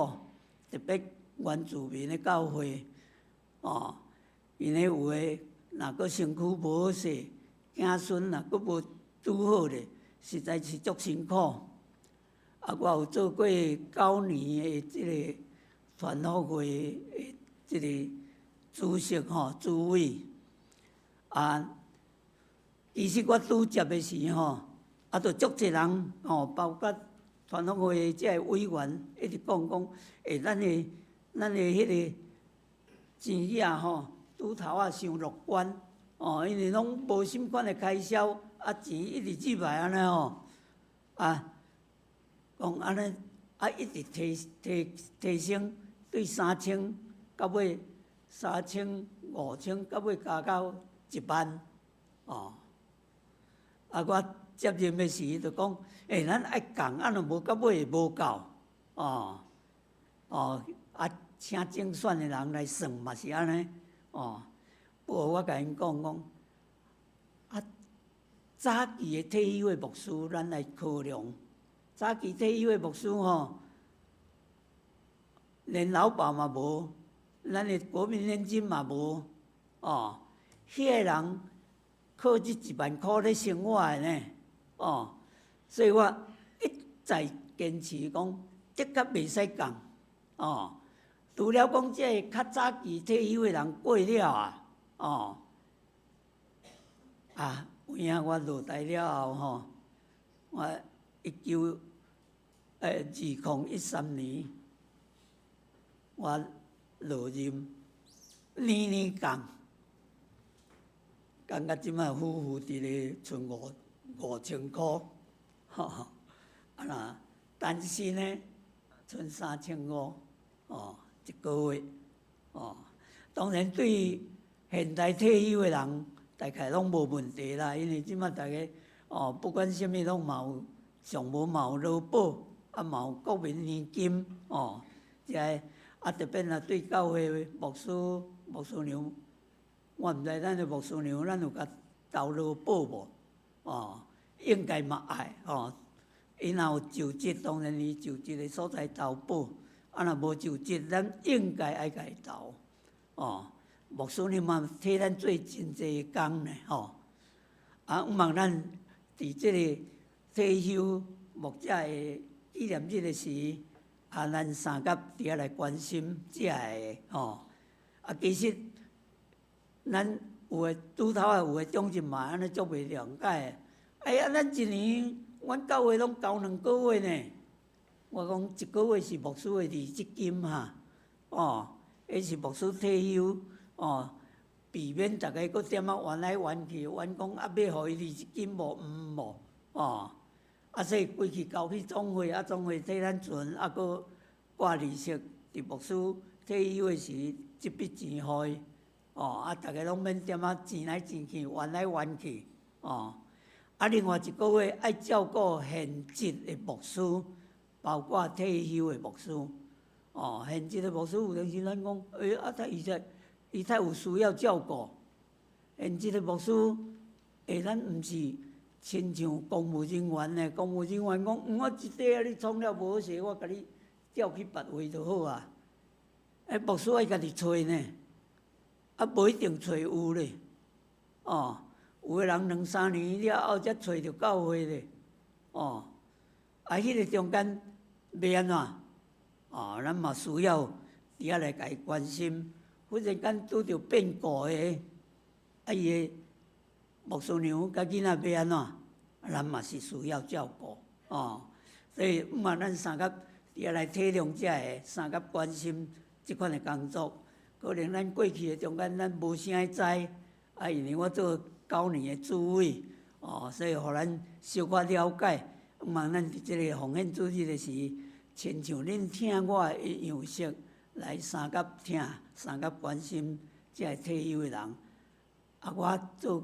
特別原住民的教會，哦，𪜶的有的若閣身軀無好勢，子孫若閣無拄好咧，實在是足辛苦。啊，我有做過9年的這个團復會的這个主席吼，主委。啊，其實我拄接的時吼，啊，就足濟人吼，包括團復會這个委員一直講講，欸，咱的彼个錢仔吼，拄頭仔傷樂觀，哦，因為攏無啥物款的開銷，啊，錢一直入來按呢吼，啊，講按呢，啊，一直提提提升，對三千到尾三千五千，到尾加到1萬，哦，啊，我接任的時就講，欸，咱愛降，啊，若無到尾會無夠，哦，哦，啊，請精算的人來算嘛是按呢，哦，不過我共𪜶講講，啊，早期的退休的牧師，咱來考量，早期退休的牧師吼，連勞保嘛無，咱的國民年金嘛無，哦，哦，彼个人靠這1萬箍咧生活的呢，哦，所以我一再堅持講，的確袂使降，哦，除了講這个較早期退休的人過了啊，哦，啊，有影我落台了後吼，我一九2013年，我落任，年年降，降到這擺夫婦佇咧賰5000箍，吼，啊若單身呢，賰3500，哦，一個月，哦，當然對現代退休的人，大概攏無問題啦，因為這擺逐家哦，不管啥物攏嘛有，上無嘛有勞保，啊嘛有國民年金，哦，這个啊特別若對教會牧師、牧師娘，我毋知咱的牧師娘，咱有共投勞保無？哦，應該嘛愛吼。伊若有就職，當然伊就職的所在投保；啊，若無就職，咱應該愛共伊投。哦，牧師娘嘛替咱做真濟工呢，吼。啊，向望咱佇這个退休牧者的紀念日的時，啊，咱相佮佇遐來關心這个吼。啊，其實咱有的拄頭仔有的長執嘛按呢足袂諒解的。哎呀，咱一年，阮教會攏交兩個月呢。我講一個月是牧師的離職金哈，哦，彼是牧師退休，哦，避免逐家閣踮仔冤來冤去，冤講啊欲予伊離職金無？毋無，哦，啊所以規氣交去總會，啊總會替咱存，啊閣掛利息，佇牧師退休的時，這筆錢予伊，哦，啊逐家攏免踮仔錢來錢去，冤來冤去，哦。啊，另外一個月愛照顧現職的牧師，包括退休的牧師。哦，現職的牧師有當時咱講，欸，啊，他伊才伊才有需要照顧。現職的牧師，欸，咱毋是親像公務人員呢？公務人員講，我這塊啊，你創了無好勢，我共你調去別位就好啊。欸，牧師愛家己揣呢，啊，無一定揣有咧，哦。有的人兩三年了後才揣著教會咧，哦，啊，彼个中間欲按怎？哦，咱嘛需要佇遐來共伊關心。忽然間拄著變故的，啊，伊的牧師娘佮囡仔欲按怎？咱嘛是需要照顧，哦。所以，毋嘛咱相佮佇遐來體諒這个，相佮關心這款的工作。可能咱過去的中間，咱無啥知，啊，因為我做九年的主委，哦，所以予咱小可了解。毋嘛，咱佇這个奉獻主日的時，親像恁疼我的樣式來相佮疼、相佮關心這个退休的人。啊，我做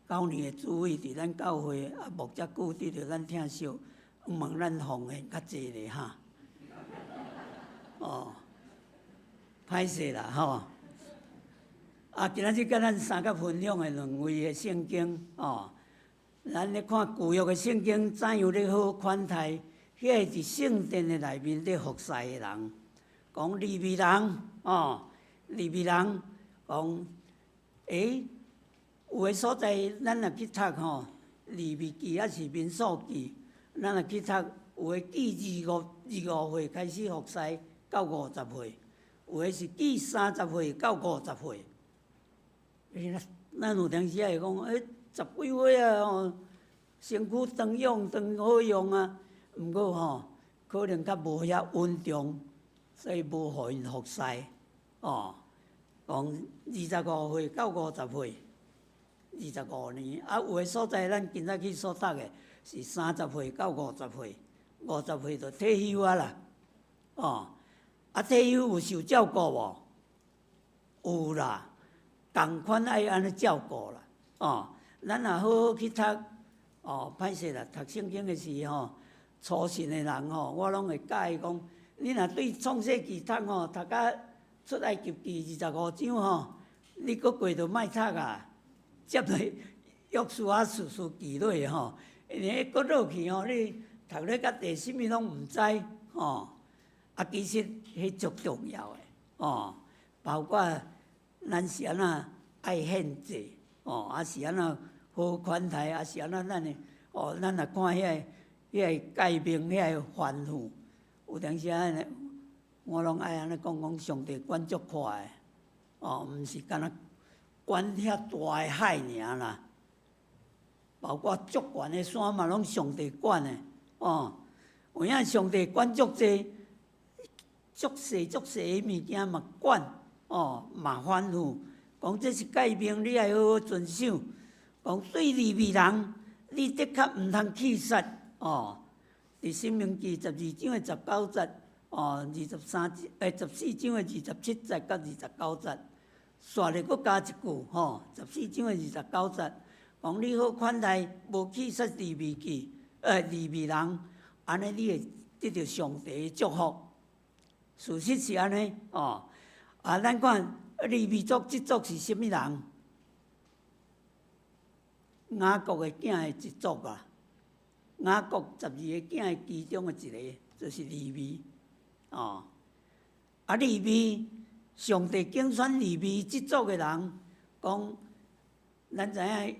九年的主委，佇咱教會啊，牧遮久得著咱疼惜，毋望咱奉獻較濟咧哈。哦，歹勢啦吼。啊，今仔日佮咱相佮分享的兩位的聖經哦，咱咧看舊約的聖經，怎樣咧好款待彼个佇聖殿的內面咧服侍的人？講利未人哦，利未人講，欸，有的所在咱若去讀吼，利未記抑是民數記，咱若去讀，有的記25歲開始服侍到50歲，有的是記30歲到50歲。欸，咱有當時仔會講，欸，十幾歲啊吼，身軀當用當好用啊，毋過吼，可能較無遐穩重，所以無予𪜶服侍。哦，講25歲到50歲，25年。啊，有的所在咱今仔去所讀的是30歲到五十歲，五十歲就退休啊啦。哦，啊退休有受照顧無？有啦。仝款愛按呢照顧啦，哦，咱若好好去讀，哦，歹勢啦，讀聖經的時吼，初信的人吼，我攏會教伊講，你若對創世記讀吼，讀甲出埃及記25章吼，你閣過就莫讀啊，接落約書亞士師記落吼，因為閣落去吼，你讀咧較濟，啥物攏毋知吼，啊，其實彼足重要的，哦，包括咱是按怎愛獻祭，哦，抑是按怎好款待，抑是按怎咱的，哦，咱若看遐個誡命，遐個吩咐，有當時按呢，我攏愛按呢講講，上帝管足闊的，哦，毋是干焦管遐大的海爾啦，包括足懸的山嘛，攏上帝管的，哦，有影上帝管足濟，足細足細的物件嘛管，哦，嘛吩咐，講這是誡命，你愛好好遵守。講對利未人，你的確毋通去殺，哦。佇申命記12章的19節，哦，23節，14章的27節佮29節，煞咧閣加一句，吼，14章的29節，講你好款待無去殺利未記，利未人，按呢你會得著上帝的祝福。事實是按呢，哦，啊，咱看利未族這族是啥物人？雅各的囝的一族啊，雅各十二個囝的其中的一个，就是利未，哦，啊，利未，上帝揀選利未這族的人，講，咱知影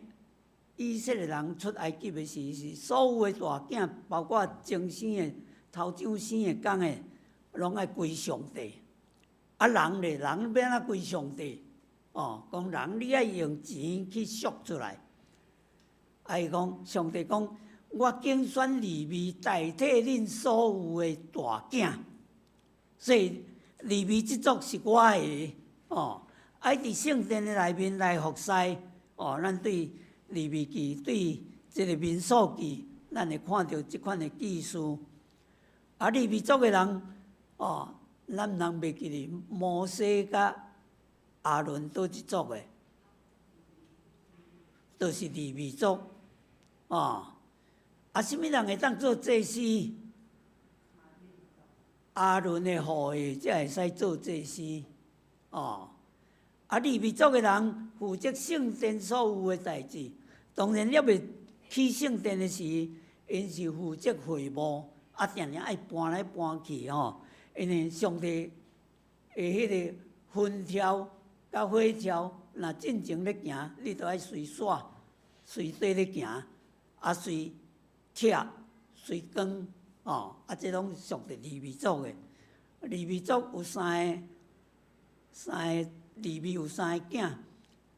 以色列人出埃及的時，是所有的大囝，包括前生的、頭上生的、公的，攏愛歸上帝。啊，人咧，人欲按怎歸上帝？哦，講人你愛用錢去贖出來。啊，伊講上帝講，我揀選利未代替恁所有的大囝，所以利未這族是我的哦。愛佇聖殿的內面來服侍哦，咱對利未記對這个民數記，咱會看著這款的記事。啊，利未族的人哦，咱毋通袂記得摩西佮亞倫佗一族的，就是利未族。哦，啊，啥物人會當做祭司？亞倫的後裔才會使做祭司。哦，啊，利未族的人負責聖殿所有的代誌。當然，猶未起聖殿的時，𪜶是負責會幕，啊，定定愛搬來搬去吼。因為上帝的彼个雲柱佮火柱，若進前咧行，你著愛隨紲隨綴咧行，啊，隨拆隨光，哦，啊，這攏屬佇利未族的。利未族有三个，三個利未有三个囝，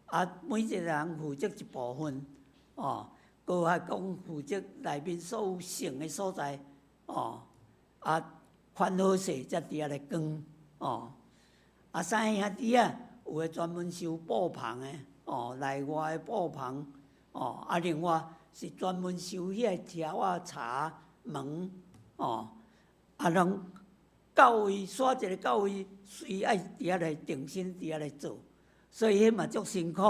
啊，每一个人負責一部分，哦，閣還講負責內面所有聖的所在，哦，啊，寬好勢才佇遐咧扛，哦，啊，三個兄弟仔有的專門收布棚的，哦，內外的布棚，哦，啊，另外是專門收彼个條仔、柴門，哦，啊，攏到位，煞一个到位，隨愛佇遐來定心，佇遐來做，所以彼嘛足辛苦，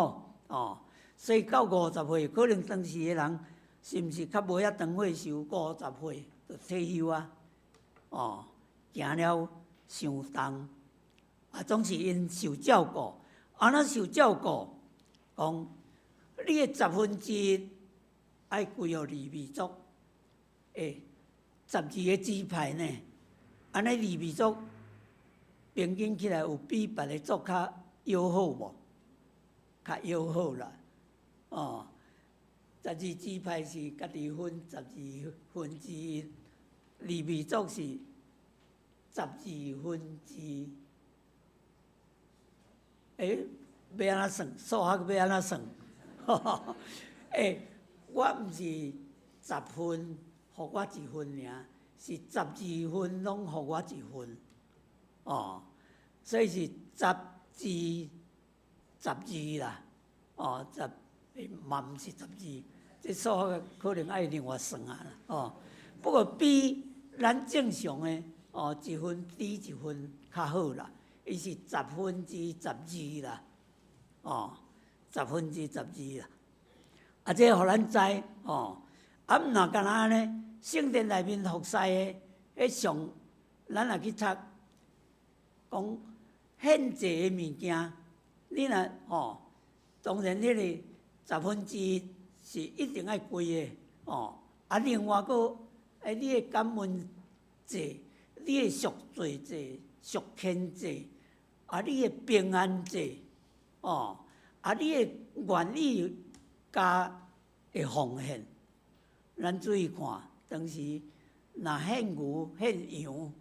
哦。所以到50歲，可能當時的人是毋是較無遐長歲壽，50歲就退休啊？哦，行了傷重，啊，總是𪜶受照顧。按怎受照顧？講你的十分之一愛歸予利未族，欸，12個支派呢？按呢利未族平均起來有比別个族較友好無？較友好啦，哦，十二支派是家己分十二分之一，利未族是十二分之，欸，欲按怎算？數學欲按怎算？欸，我毋是十份，予我一份爾，是十二份攏予我一份，哦，所以是十之十二啦，哦，十嘛毋是十二，這數學可能愛另外算啊，哦，不過比咱正常的哦一份低一份較好啦，伊是十分之十二啦，哦，十分之十二啦，啊，這予咱知哦，啊，毋若干焦按呢，聖殿內面服侍的，彼上，咱若去讀，講獻祭的物件，你若吼，當然彼个十分之一是一定愛歸的，哦，啊，另外閣，欸，你的感恩祭、你的贖罪祭、贖愆祭，啊，你的平安祭，哦，啊，你會願意共會奉獻？咱注意看，當時若獻牛獻羊，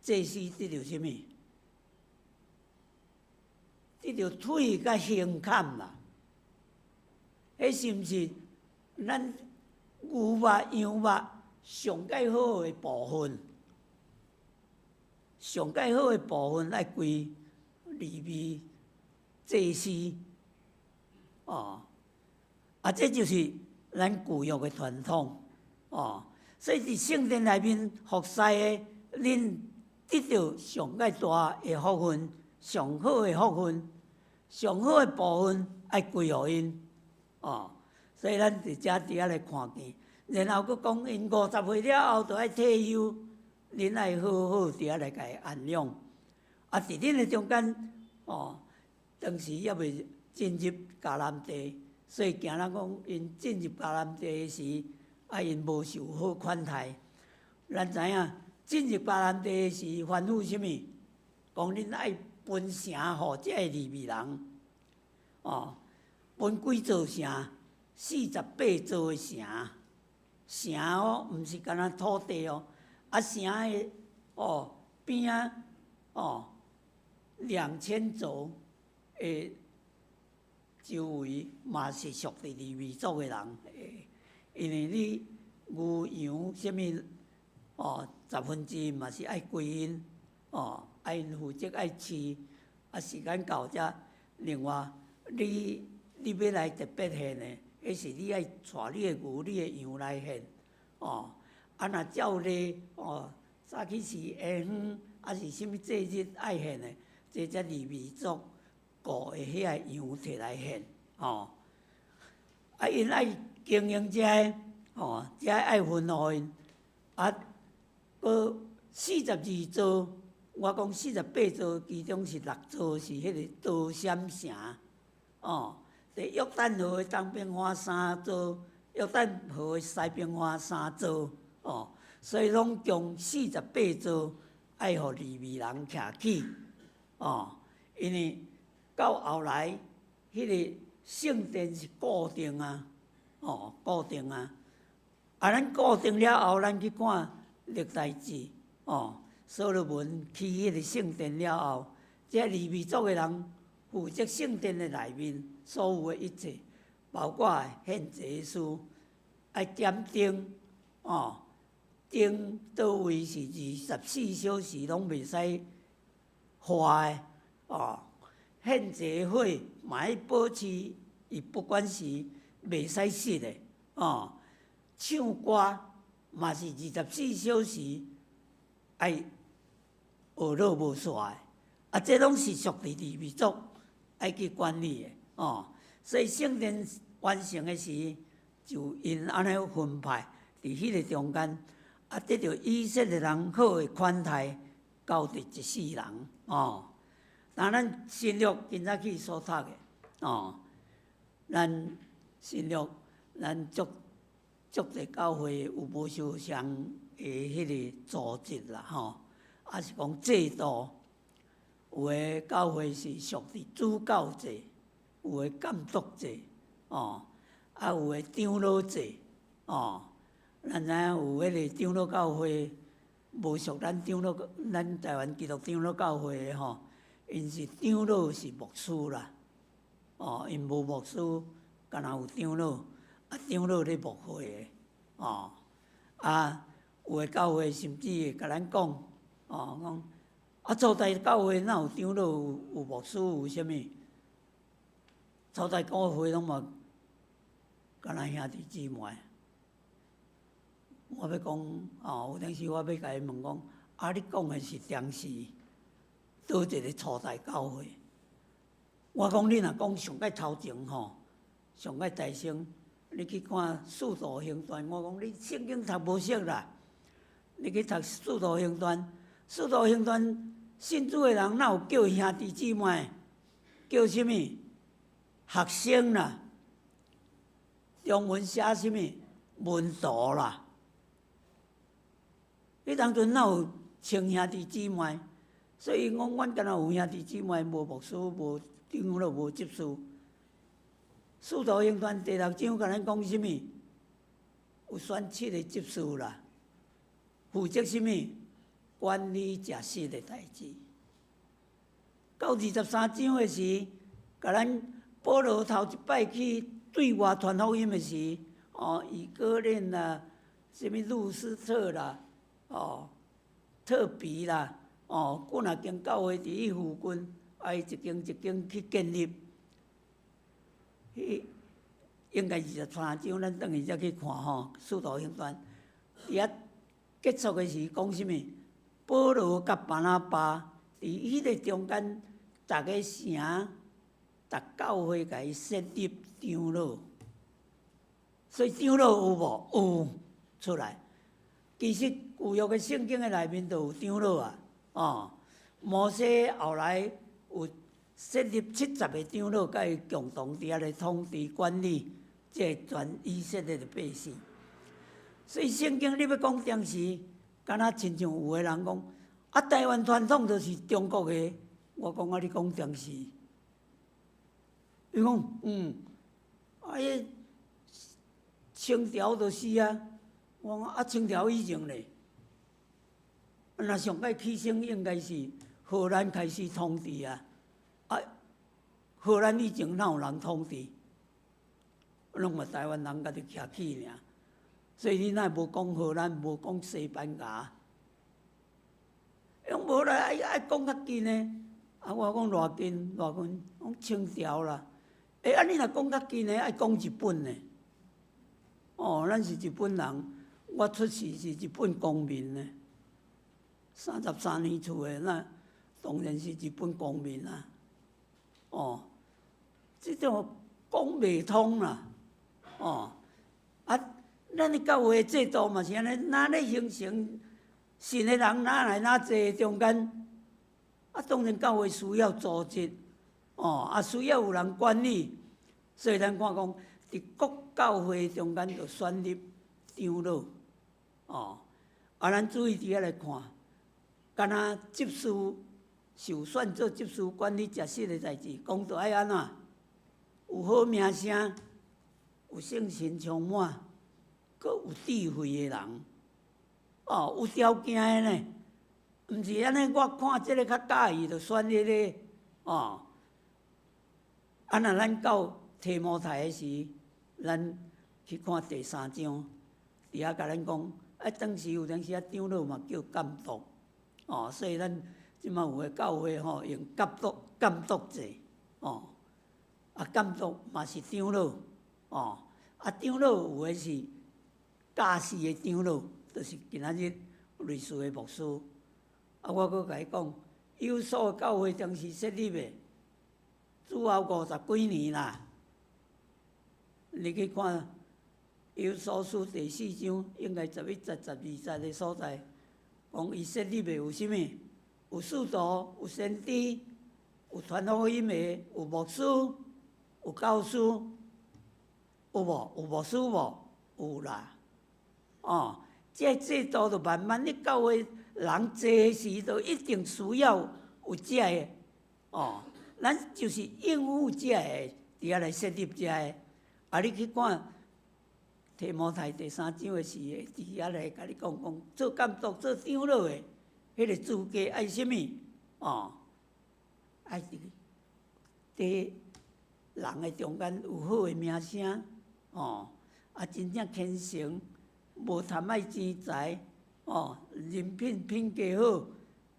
祭司得著啥物？得著腿佮胸坎啦。彼是毋是咱牛肉、羊肉上蓋好的部分？上蓋好的部分愛歸利未祭司哦。啊，這就是咱舊約的傳統哦。所以佇聖殿內面服侍的，恁得著上蓋大的福分，上好的福分，上好的部分愛歸予𪜶哦。所以咱佇遮佇遐來看見，然後閣講𪜶50歲了後就愛退休，恁愛好好佇遐來共伊安養。啊，佇恁的中間哦，當時猶未進入迦南地，所以驚人講𪜶進入迦南地的時，啊，𪜶無受好款待。咱知影進入迦南地的時，吩咐啥物？講恁愛分城予這个利未人，哦，分幾座城？48座的城，城哦，毋是干焦土地哦，啊城的哦邊仔哦2000肘的周圍嘛是屬佇利未族的人，因為你牛羊啥物哦，1/10嘛是愛歸𪜶，哦，愛𪜶負責愛飼，啊時間到才，另外你欲來特別獻的，彼是你愛帶你的牛、你的羊來獻，哦，啊若照例哦，早起時下昏，抑是啥物祭日愛獻的，這才利未族雇的彼个羊提來獻，哦，啊𪜶愛經營這个，哦，這愛分予𪜶，啊，閣42座，我講48座，其中是六座是彼个多閃城，哦。佇約旦河的東邊岸三座，約旦河的西邊岸三座，哦，所以攏共48座愛予利未人徛起，哦，因為到後來，彼个聖殿是固定啊，哦，固定啊，啊，咱固定了後，咱去看歷代志，哦，所羅門起彼个聖殿了後，這利未族的人負責聖殿的內面所有的一切，包括獻祭司愛點燈，哦，燈佗位是24小時攏袂使壞的，哦，獻祭火嘛愛保持伊不管是袂使熄的，哦，唱歌嘛是24小時愛學落無煞的，啊，這攏是屬佇利未族愛去管理的，哦，所以聖殿完成的時，就𪜶按呢分派佇彼个中間，啊，得著以色列人好的款待，交佇一世人，哦。當咱新約今早起所讀的，哦，咱新約咱足足濟教會有無相仝的彼个組織啦，吼，抑是講制度，有的教會是屬佇主教制，有的監督制，哦，啊有的長老制，哦，咱知影有彼个長老教會，無屬咱長老，咱台灣基督長老教會的吼，𪜶是長老是牧師啦，哦，𪜶無牧師，干焦有長老，啊長老咧牧會的，哦，啊有的教會甚至會共咱講，哦講，啊初代教會哪有長老有有牧師有啥物？初代教會攏嘛，干焦兄弟姊妹。我欲講，哦，有當時我欲共伊問講，啊，你講的是當時佗一个初代教會？我講你若講上蓋頭前吼，上蓋大聲，你去看《使徒行傳》，我講你聖經讀無熟啦，你去讀《使徒行傳》，《使徒行傳》信主的人哪有叫兄弟姊妹？叫啥物？學生啦，中文寫啥物？門徒啦。彼當陣哪有稱兄弟姊妹？所以講，阮敢若有兄弟姊妹，無牧師、無長老、無執事。使徒行傳第六章共咱講啥物？有選七个執事啦，負責啥物？管理食食的代誌。到23章的時，共咱保羅頭一擺去對外傳福音的時，哦，以哥念啦，啥物路斯特啦，哦，特比啦，哦，幾若間教會佇彼附近，啊，伊一間一間去建立。彼應該23章，咱轉去才去看吼，使徒行傳。佇遐結束的時講啥物？保羅佮巴拿巴佇彼个中間，逐个城、逐教會共伊設立長老。所以長老有無？有出來。其實舊約的聖經的內面就有長老啊。哦，摩西後來有設立70個長老，佮伊共同佇遐咧統治管理這全以色列的百姓。所以聖經你欲講當時，敢若親像有的人講，啊，台灣傳統就是中國的。我講啊，你講當時，伊講嗯，啊，彼清朝就是啊。我講啊，清朝以前咧，若上蓋起先應該是荷蘭開始統治啊。啊，荷蘭以前哪有人統治？攏嘛台灣人家己徛起爾。所以你若無講荷蘭，無講西班牙，講無啦，愛愛講較近的。啊，我講偌近，偌近，講清朝啦。欸，啊，你若講較近的，愛講日本的。哦，咱是日本人，我出世是日本公民呢。33年出的，那當然是日本公民啊。哦，這種講袂通啦。哦，啊，咱的教會制度嘛是按呢，若咧形成信的人哪來哪濟中間，啊，當然教會需要組織，哦，啊，需要有人管理，所以咱看講，佇各教會中間就選立長老，哦，啊，咱注意佇遐來看，敢若執事受選做執事管理食食的代誌，講著愛按怎？有好名聲，有聖神充滿，閣有智慧的人，哦，有條件的呢，毋是按呢。我看這个較佮意，就選彼个，哦。啊，若咱到提摩太的時，咱去看第三章，佇遐共咱講，啊，當時有當時啊，長老嘛叫監督，哦，所以咱這馬有的教會吼用監督監督制，哦，啊，監督嘛是長老，哦，啊，長老有的是教士的長老，就是今仔日類似的牧師。啊，我閣共伊講，有所教會當時設立的，主後50幾年啦。你去看以弗所書第四章，應該11節、12節的所在，講伊設立的有啥物？有使徒，有先知，有傳福音的，有牧師，有教師，有無？有牧師無？有啦。哦，這制度就慢慢你教會人濟時，就一定需要有這个。哦，咱就是應付這个，佇遐來設立這个。啊，你去看提摩太第三章的時，佇遐來共你講講，做監督、做長老的，彼个資格愛啥物？哦，愛佇佇人的中間有好的名聲，哦，啊，真正虔誠，無貪愛錢財，哦，人品品格好，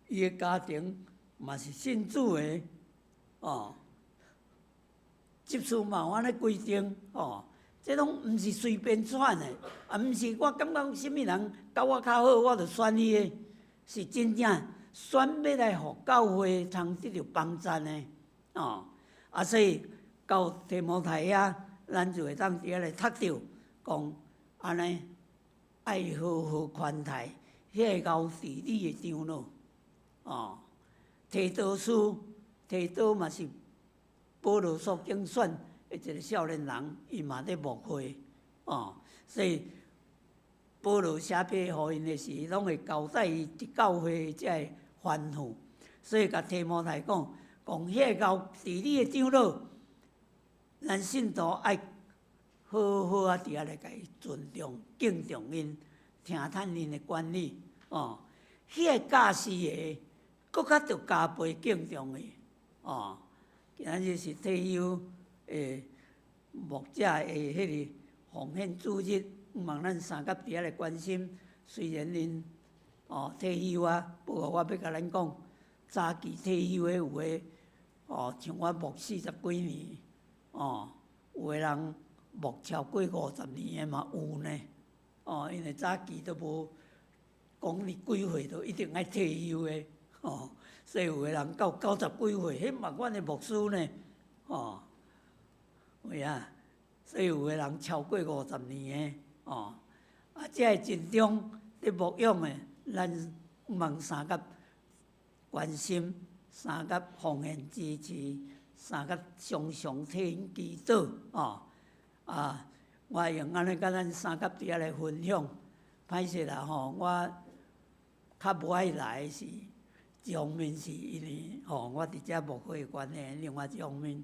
伊的家庭嘛是信主的，哦。執事嘛有按呢規定，哦，這攏毋是隨便選的，啊，毋是我感覺啥物人佮我較好，我就選伊的，是真正選欲來予教會通得著幫贊的，哦，啊，所以到提摩太遐，咱就會當佇遐來讀著，講按呢愛好好寬待彼个𠢕治理的長老，哦，提多書，提多嘛是保羅所揀選的一个少年人，伊嘛咧牧會，哦，所以保羅寫批予𪜶的時，攏會交代伊佇教會這个吩咐。所以共提摩太講，講彼个𠢕治理的長老，咱信徒愛好好啊，佇遐來共伊尊重、敬重𪜶，聽趁𪜶的管理哦。彼个教士的，閣較著加倍敬重伊哦。今仔日是退休的牧者的彼個奉獻主日，望咱三甲佇遐來關心。雖然𪜶哦退休啊，不過我欲共咱講，早期退休的有的哦，像我牧四十幾年，哦，有的人牧超過50年的嘛有呢，哦，因為早期都無講你幾歲就一定愛退休的，哦，所以有的人到九十幾歲，彼嘛阮的牧師呢，哦，有影，所以有的人超過五十年的，哦，啊，這个盡忠佇牧養的，咱望相佮關心，相佮奉獻支持，相佮常常替𪜶祈禱，哦，啊，我會用按呢佮咱相佮佇遐來分享。歹勢啦吼，我較無愛來是一方面是因為吼，我佇遮牧會的關係，另外一方面，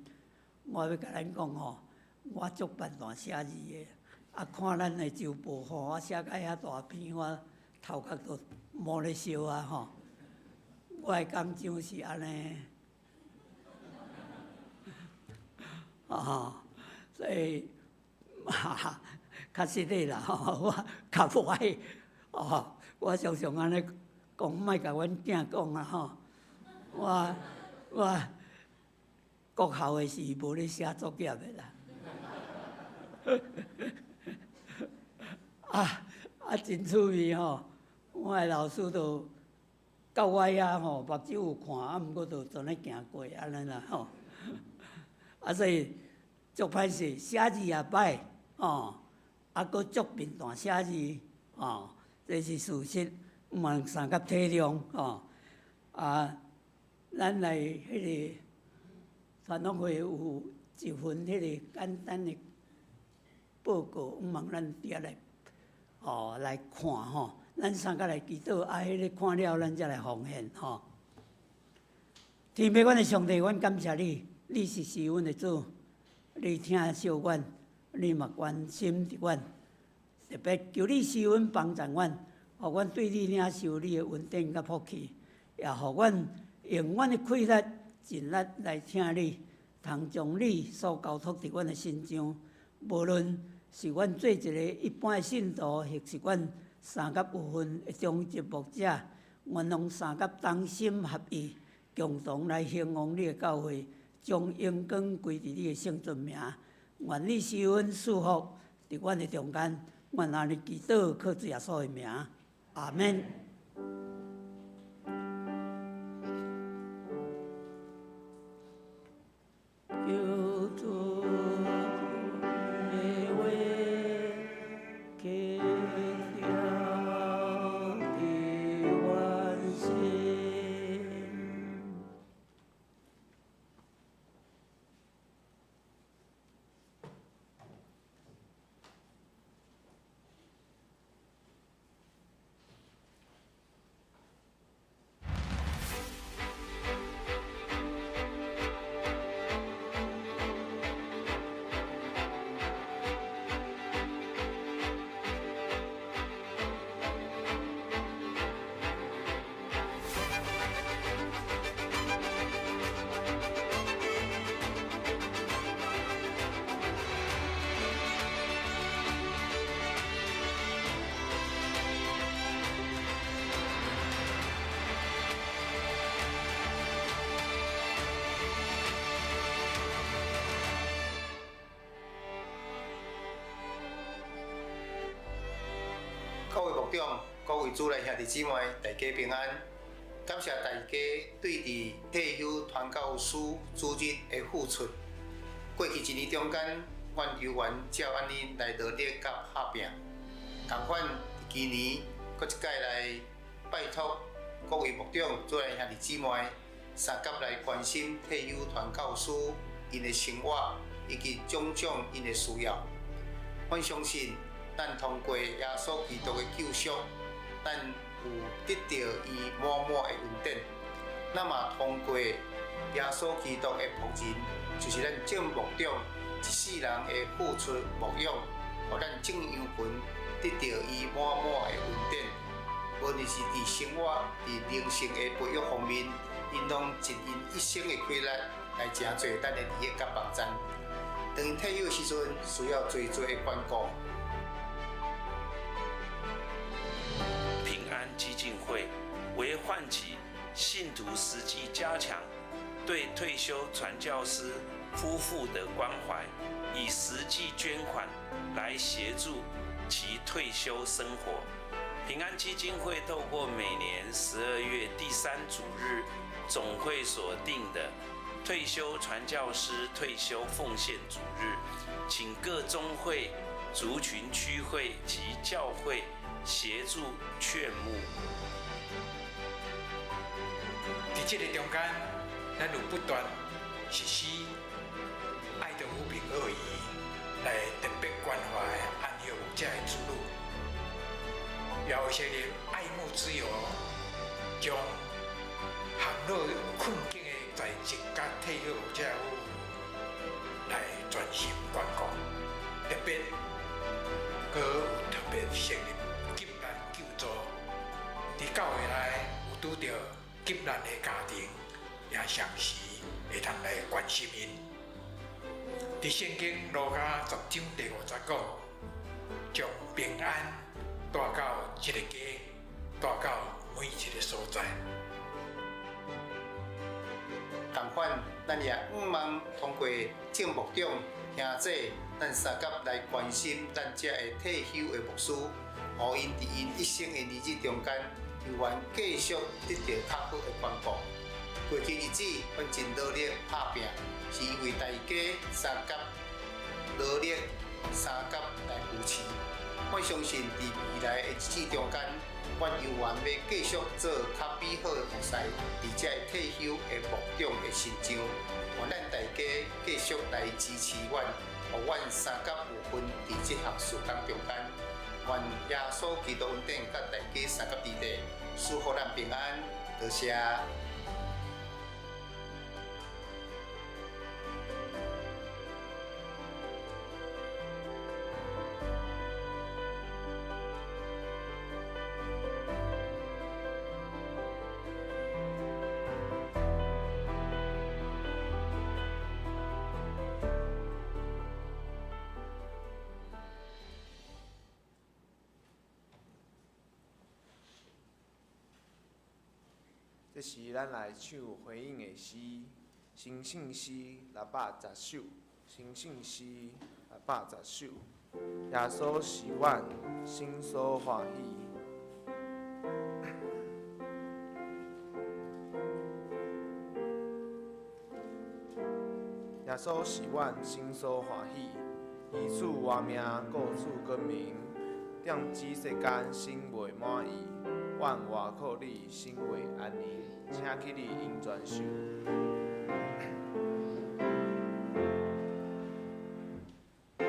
我欲共咱講吼，我足貧惰寫字的，啊，看咱的週報吼，我寫甲遐大篇，我頭殼都無咧燒啊吼。我的感想是按呢，啊，所以哈，確實的啦，吼，我較無愛，哦，我常常按呢講，莫共阮囝講啊吼，我國校的時無咧寫作業的啦，啊啊，真趣味吼，我的老師就到我遐吼，目睭有看，啊，毋過就怎呢行過按呢啦吼，啊，所以足歹勢，寫字也歹，吼，啊，閣足貧惰寫字，吼，這是事實，望相佮體諒，吼，啊，咱來彼个傳福會有一份彼个簡單的報告，望咱佇遐來，哦，來看吼，咱相佮來祈禱，啊，彼个看了，咱才來奉獻吼。天父，阮的上帝，阮感謝你，你是賜阮的主，你疼惜阮，你嘛關心著阮，特別求你賜阮幫助阮，予阮對你領受你的恩典佮福氣，也予阮用阮的氣力盡力來聽你，通將你所交託佇阮的身上，無論是阮做一个一般的信徒，或是阮相佮有份的長執牧者，阮攏相佮同心合意，共同來興旺你的教會，將榮光歸佇你的聖尊名。願你賜阮賜福佇阮的中間，阮按呢祈禱，靠主耶穌的名，阿們。求主的話，刻雕佇阮心。
各位牧長、各位主內兄弟姊妹，大家平安。感謝大家對佇退休傳教師主日的付出。過去一年中間，阮有緣照按呢來努力佮拍拚。仝款，今年閣一擺來拜託各位牧長、主內兄弟姊妹，相佮來關心退休傳教師𪜶的生活以及種種𪜶的需要。阮相信，咱通過耶穌基督的救贖，咱有得著伊滿滿的恩典。咱嘛通过耶稣基督的仆人，就是咱众牧长一世人的付出牧养，予咱众羊群得著伊满满的恩典。无论是伫生活、伫灵性的培育方面，𪜶拢尽𪜶一生的气力来成做咱的利益佮帮赞。当𪜶退休的时阵，需要济济的关顾。
平安基金会为唤起信徒实际加强对退休传教师夫妇的关怀，以实际捐款来协助其退休生活。平安基金会透过每年12月第三主日总会所定的退休传教师退休奉献主日，请各宗会、族群区会及教会协助劝募。
伫这个中间，咱有不断实施爱的扶贫二仪，来特别关怀安息牧者的子女，也有设立爱慕之友，将陷落困境的在职佮退休牧者夫妇来专心关顾，特别阁有特别设立急难救助，伫教会内有拄著急难的家庭，也常时会通来关心𪜶。伫圣经路加十章第五节讲，将平安带到这个家，带到每一个所在。
仝款，咱也向望通过众牧长兄姐，咱相佮来关心咱遮的退休的牧师，予𪜶伫𪜶一生的日子中间，犹原继续得著较好的关顾。过去日子，阮真努力拍拚，是因为大家相佮努力，相佮来扶持。我相信伫未来的日子中间，阮犹原欲继续做较美好的服侍，伫遮个退休的牧长的身上，愿咱大家继续来支持阮，予阮相佮有份伫这项事工中间。愿耶稣基督恩典佮大家相佮伫咧，赐予咱平安，多谢。
这时，咱来唱回应的诗，新圣诗610首，新圣诗610首。耶稣是阮心所欢喜。耶稣是阮心所欢喜，伊赐活命，阁赐光明，踮此世间心袂满意，愿活靠你，心袂安宁，请起立用专手。
耶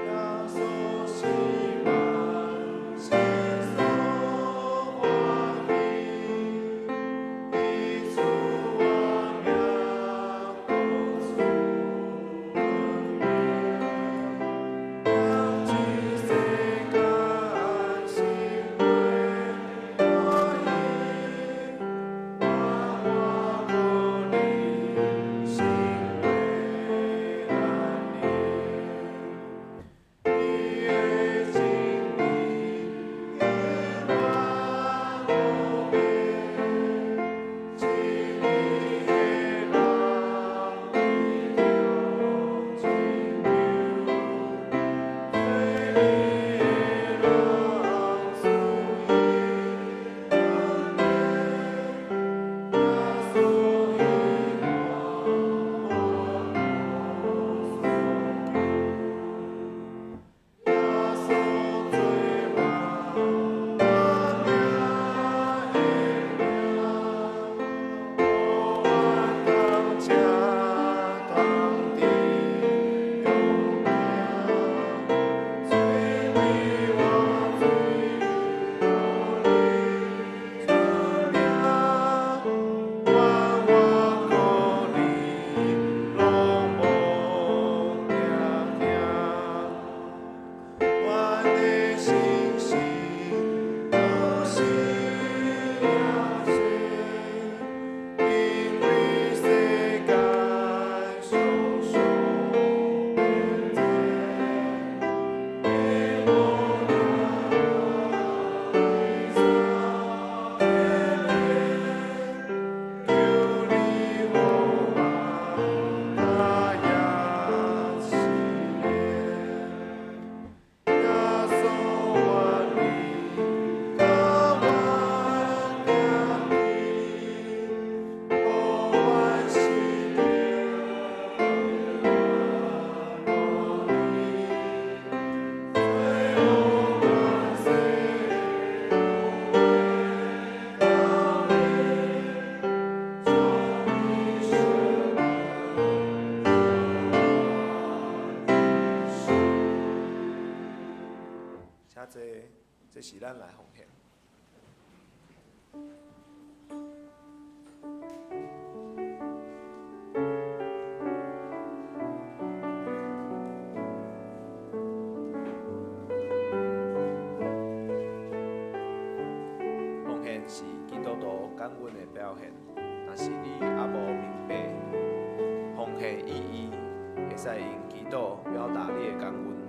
這是咱來奉獻。奉獻是基督徒感恩的表現。若是你猶無明白奉獻意義，會使用祈禱表達你的感恩。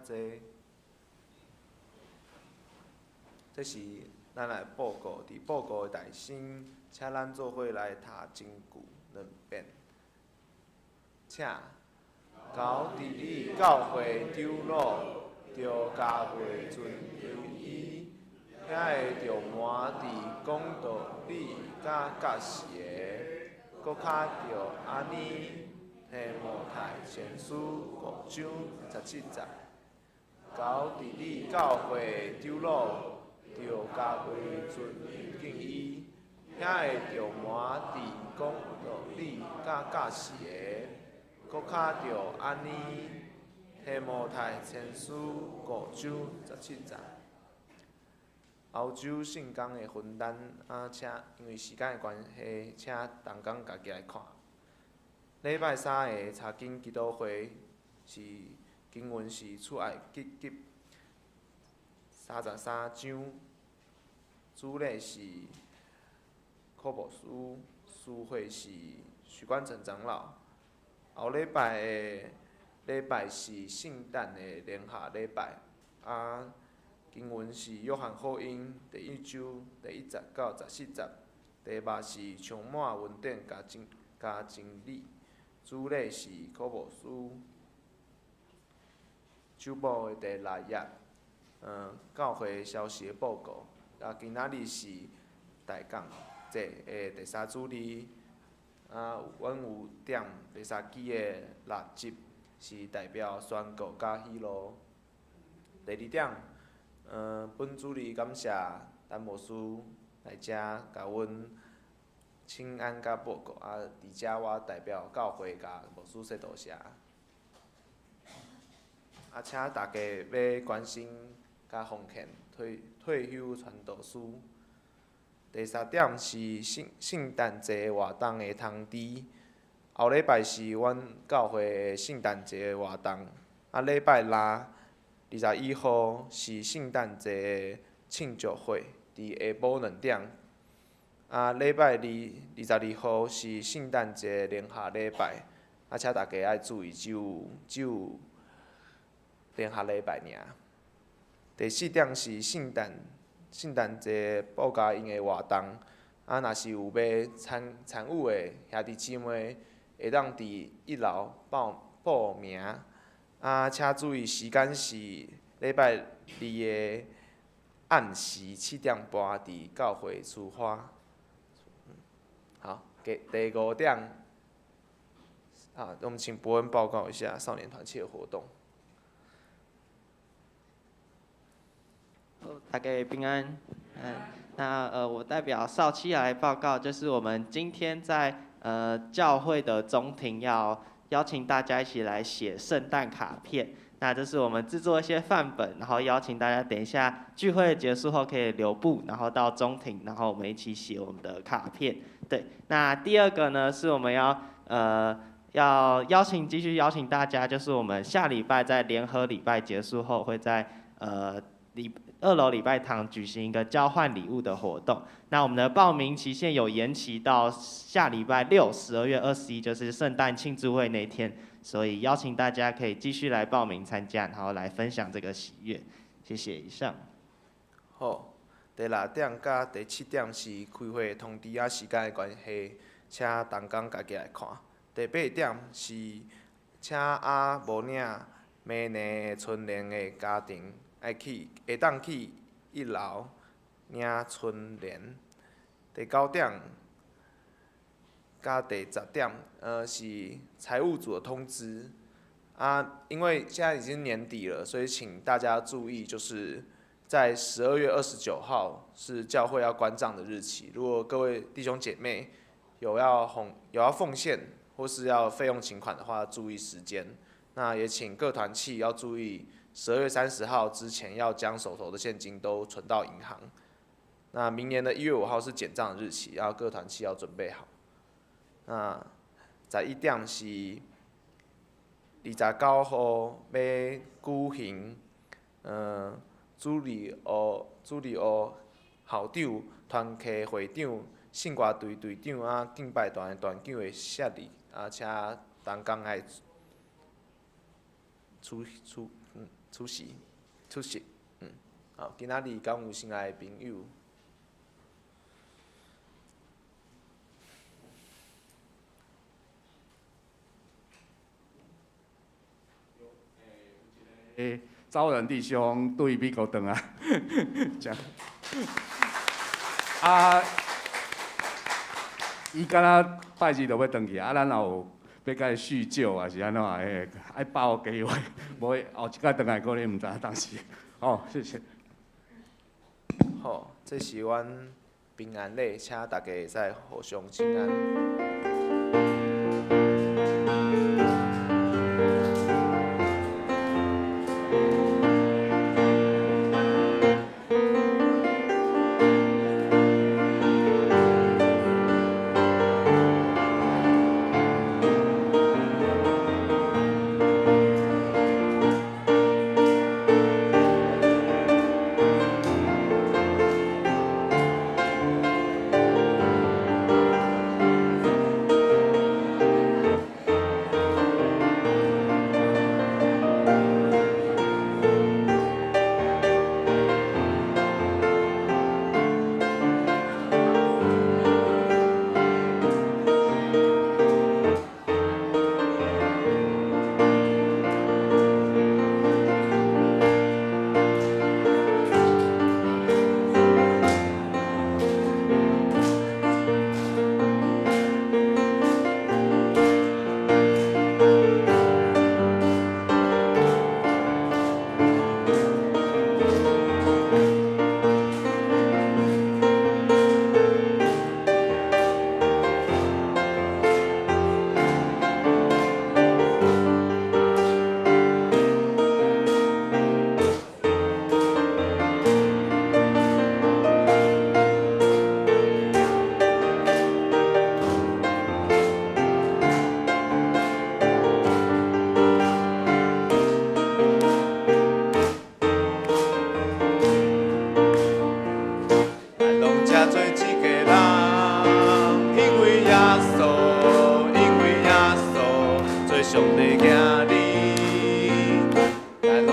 這，這是咱來報告，佇報告的大先，請咱做伙來讀經句兩遍。請猴治理教會長老，著加倍尊榮伊，遐个著瞞佇講道理佮教示的，閣較著按呢。提摩太前書五章十七節。猴治理教會長老，著加倍尊敬伊，遐个著瞞佇講道理佮教示的，閣較著按呢。提摩太前書五章十七節。歐洲聖工的分擔啊，請因為時間的關係，請同工家己來看。禮拜三的查經祈禱會是經文是出埃及記33章，主禮是柯牧師，司會是許冠成長老。後禮拜的禮拜是聖誕的聯合禮拜，啊，經文是約翰福音第一章第一節到十四節。题目是充满恩典佮真佮真理。主礼是柯牧师周报的第六页，教会消息的报告。啊，今仔日是大讲节的第三主日。啊，阮有点第三支的蜡烛，是代表宣告佮喜乐。第二点，本主日感谢陈牧师来遮共阮请安佮报告。啊，伫遮我代表教会共牧师说多谢。啊，请大家欲关心佮奉献退休传道师。第三点是圣诞节活动的通知。后礼拜是阮教会的圣诞节活动，啊，礼拜六21号是圣诞节的庆祝会，伫下晡2点。啊，礼拜二22号是圣诞节联合礼拜，啊，请大家爱注意，只有联合礼拜尔。第四点是圣诞节报佳音的活动，啊，若是有欲参与的兄弟姊妹，会当伫一楼报名。啊，请注意时间是礼拜二的暗时7点半，伫教会出发。好，第五点，啊，我们请博恩报告一下少年团契的活动。
大家平安。那我代表少七来报告，就是我们今天在教会的中庭要邀请大家一起来写圣诞卡片。那这是我们制作一些范本，然后邀请大家等一下聚会结束后可以留步，然后到中庭，然后我们一起写我们的卡片。对，那第二个呢，是我们要邀请继续邀请大家，就是我们下礼拜在联合礼拜结束后，会在二楼礼拜堂举行一个交换礼物的活动。那我们的报名期限有延期到下礼拜六，12月21，就是圣诞庆祝会那天。所以邀请大家可以继续来报名参加，然后来分享这个喜悦。谢谢以上。
好，第六点佮第七点是开会通知啊时间的关系，请同工家己来看。第八点是请犹无领明年的春联的家庭，爱去会当去一楼领春联。第九点佮第十点，是财务组的通知。啊，因为现在已经年底了，所以请大家注意，就是在12月29号是教会要关账的日期。如果各位弟兄姐妹有要奉献或是要费用请款的话，注意时间。那也请各团契要注意，12月30号之前要将手头的现金都存到银行。那明年的1月5号是检账的日期，然后各团契要准备好。那11点是29号欲举行，主日学校长、团契会长、圣歌队队长啊，敬拜团的团长的谢礼，啊，请同工爱出出嗯出席出席，好，今仔日敢有新来的朋友？
欸，昭仁弟兄对美国转来，讲啊，伊敢若拜二就欲转去，啊，咱也有欲共伊叙旧啊，是按怎嘿，爱把握机会，无后一摆转来可能毋知影当时。好，谢谢。
好，这是阮平安礼，请大家会使互相请安。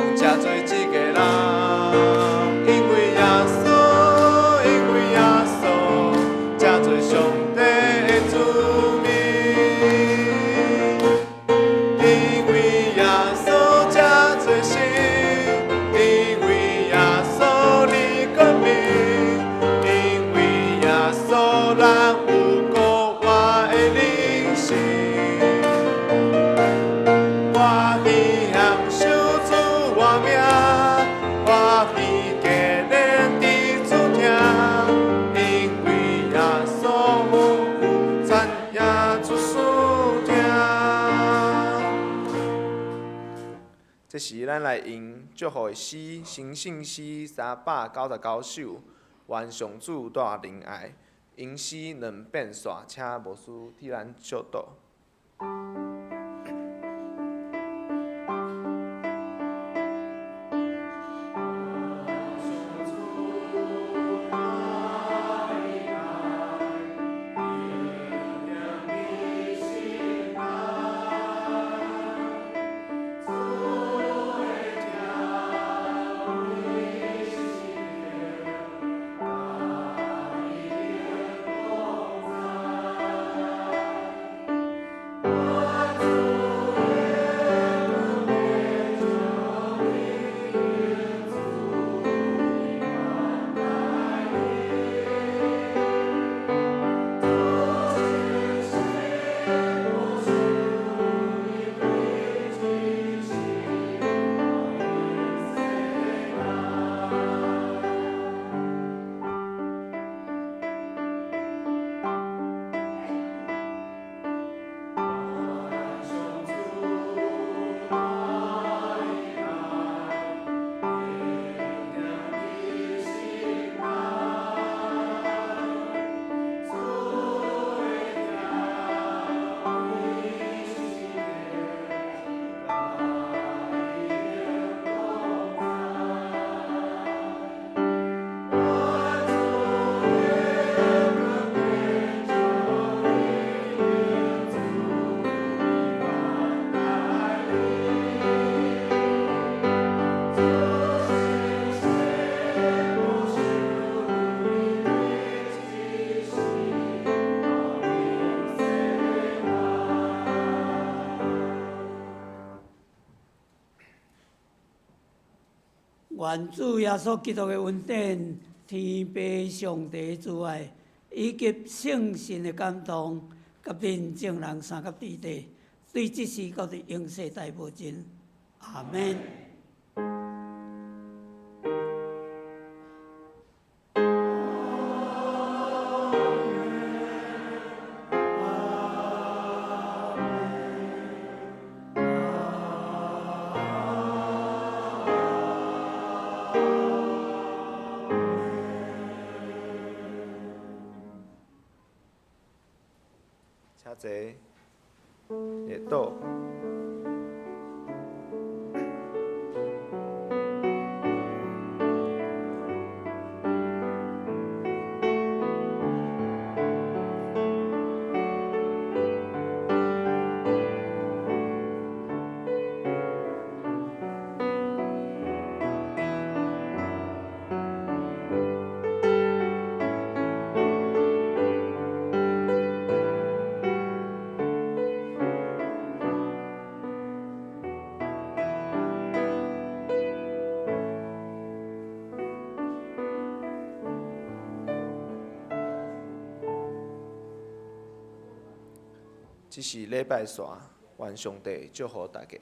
拢成做一个人。因为耶稣，因为耶稣，成做上帝的子民。因为耶稣成做神，因为耶稣你国民，因为耶稣咱有复活的人生。欢喜享受主活命，欢喜坚忍伫主疼，因为耶稣丰富产业出事听。这时，咱来用祝福的诗，成圣诗399首，愿上主带仁爱。咏诗两遍煞，请牧师替咱祝祷。
愿主耶稣基督的恩典、天父上帝的慈爱，以及圣神的感动，佮恁众人相佮伫底，对这时到伫永世代无尽。阿门。
请坐，列倒。这是礼拜三，愿上帝祝福大家。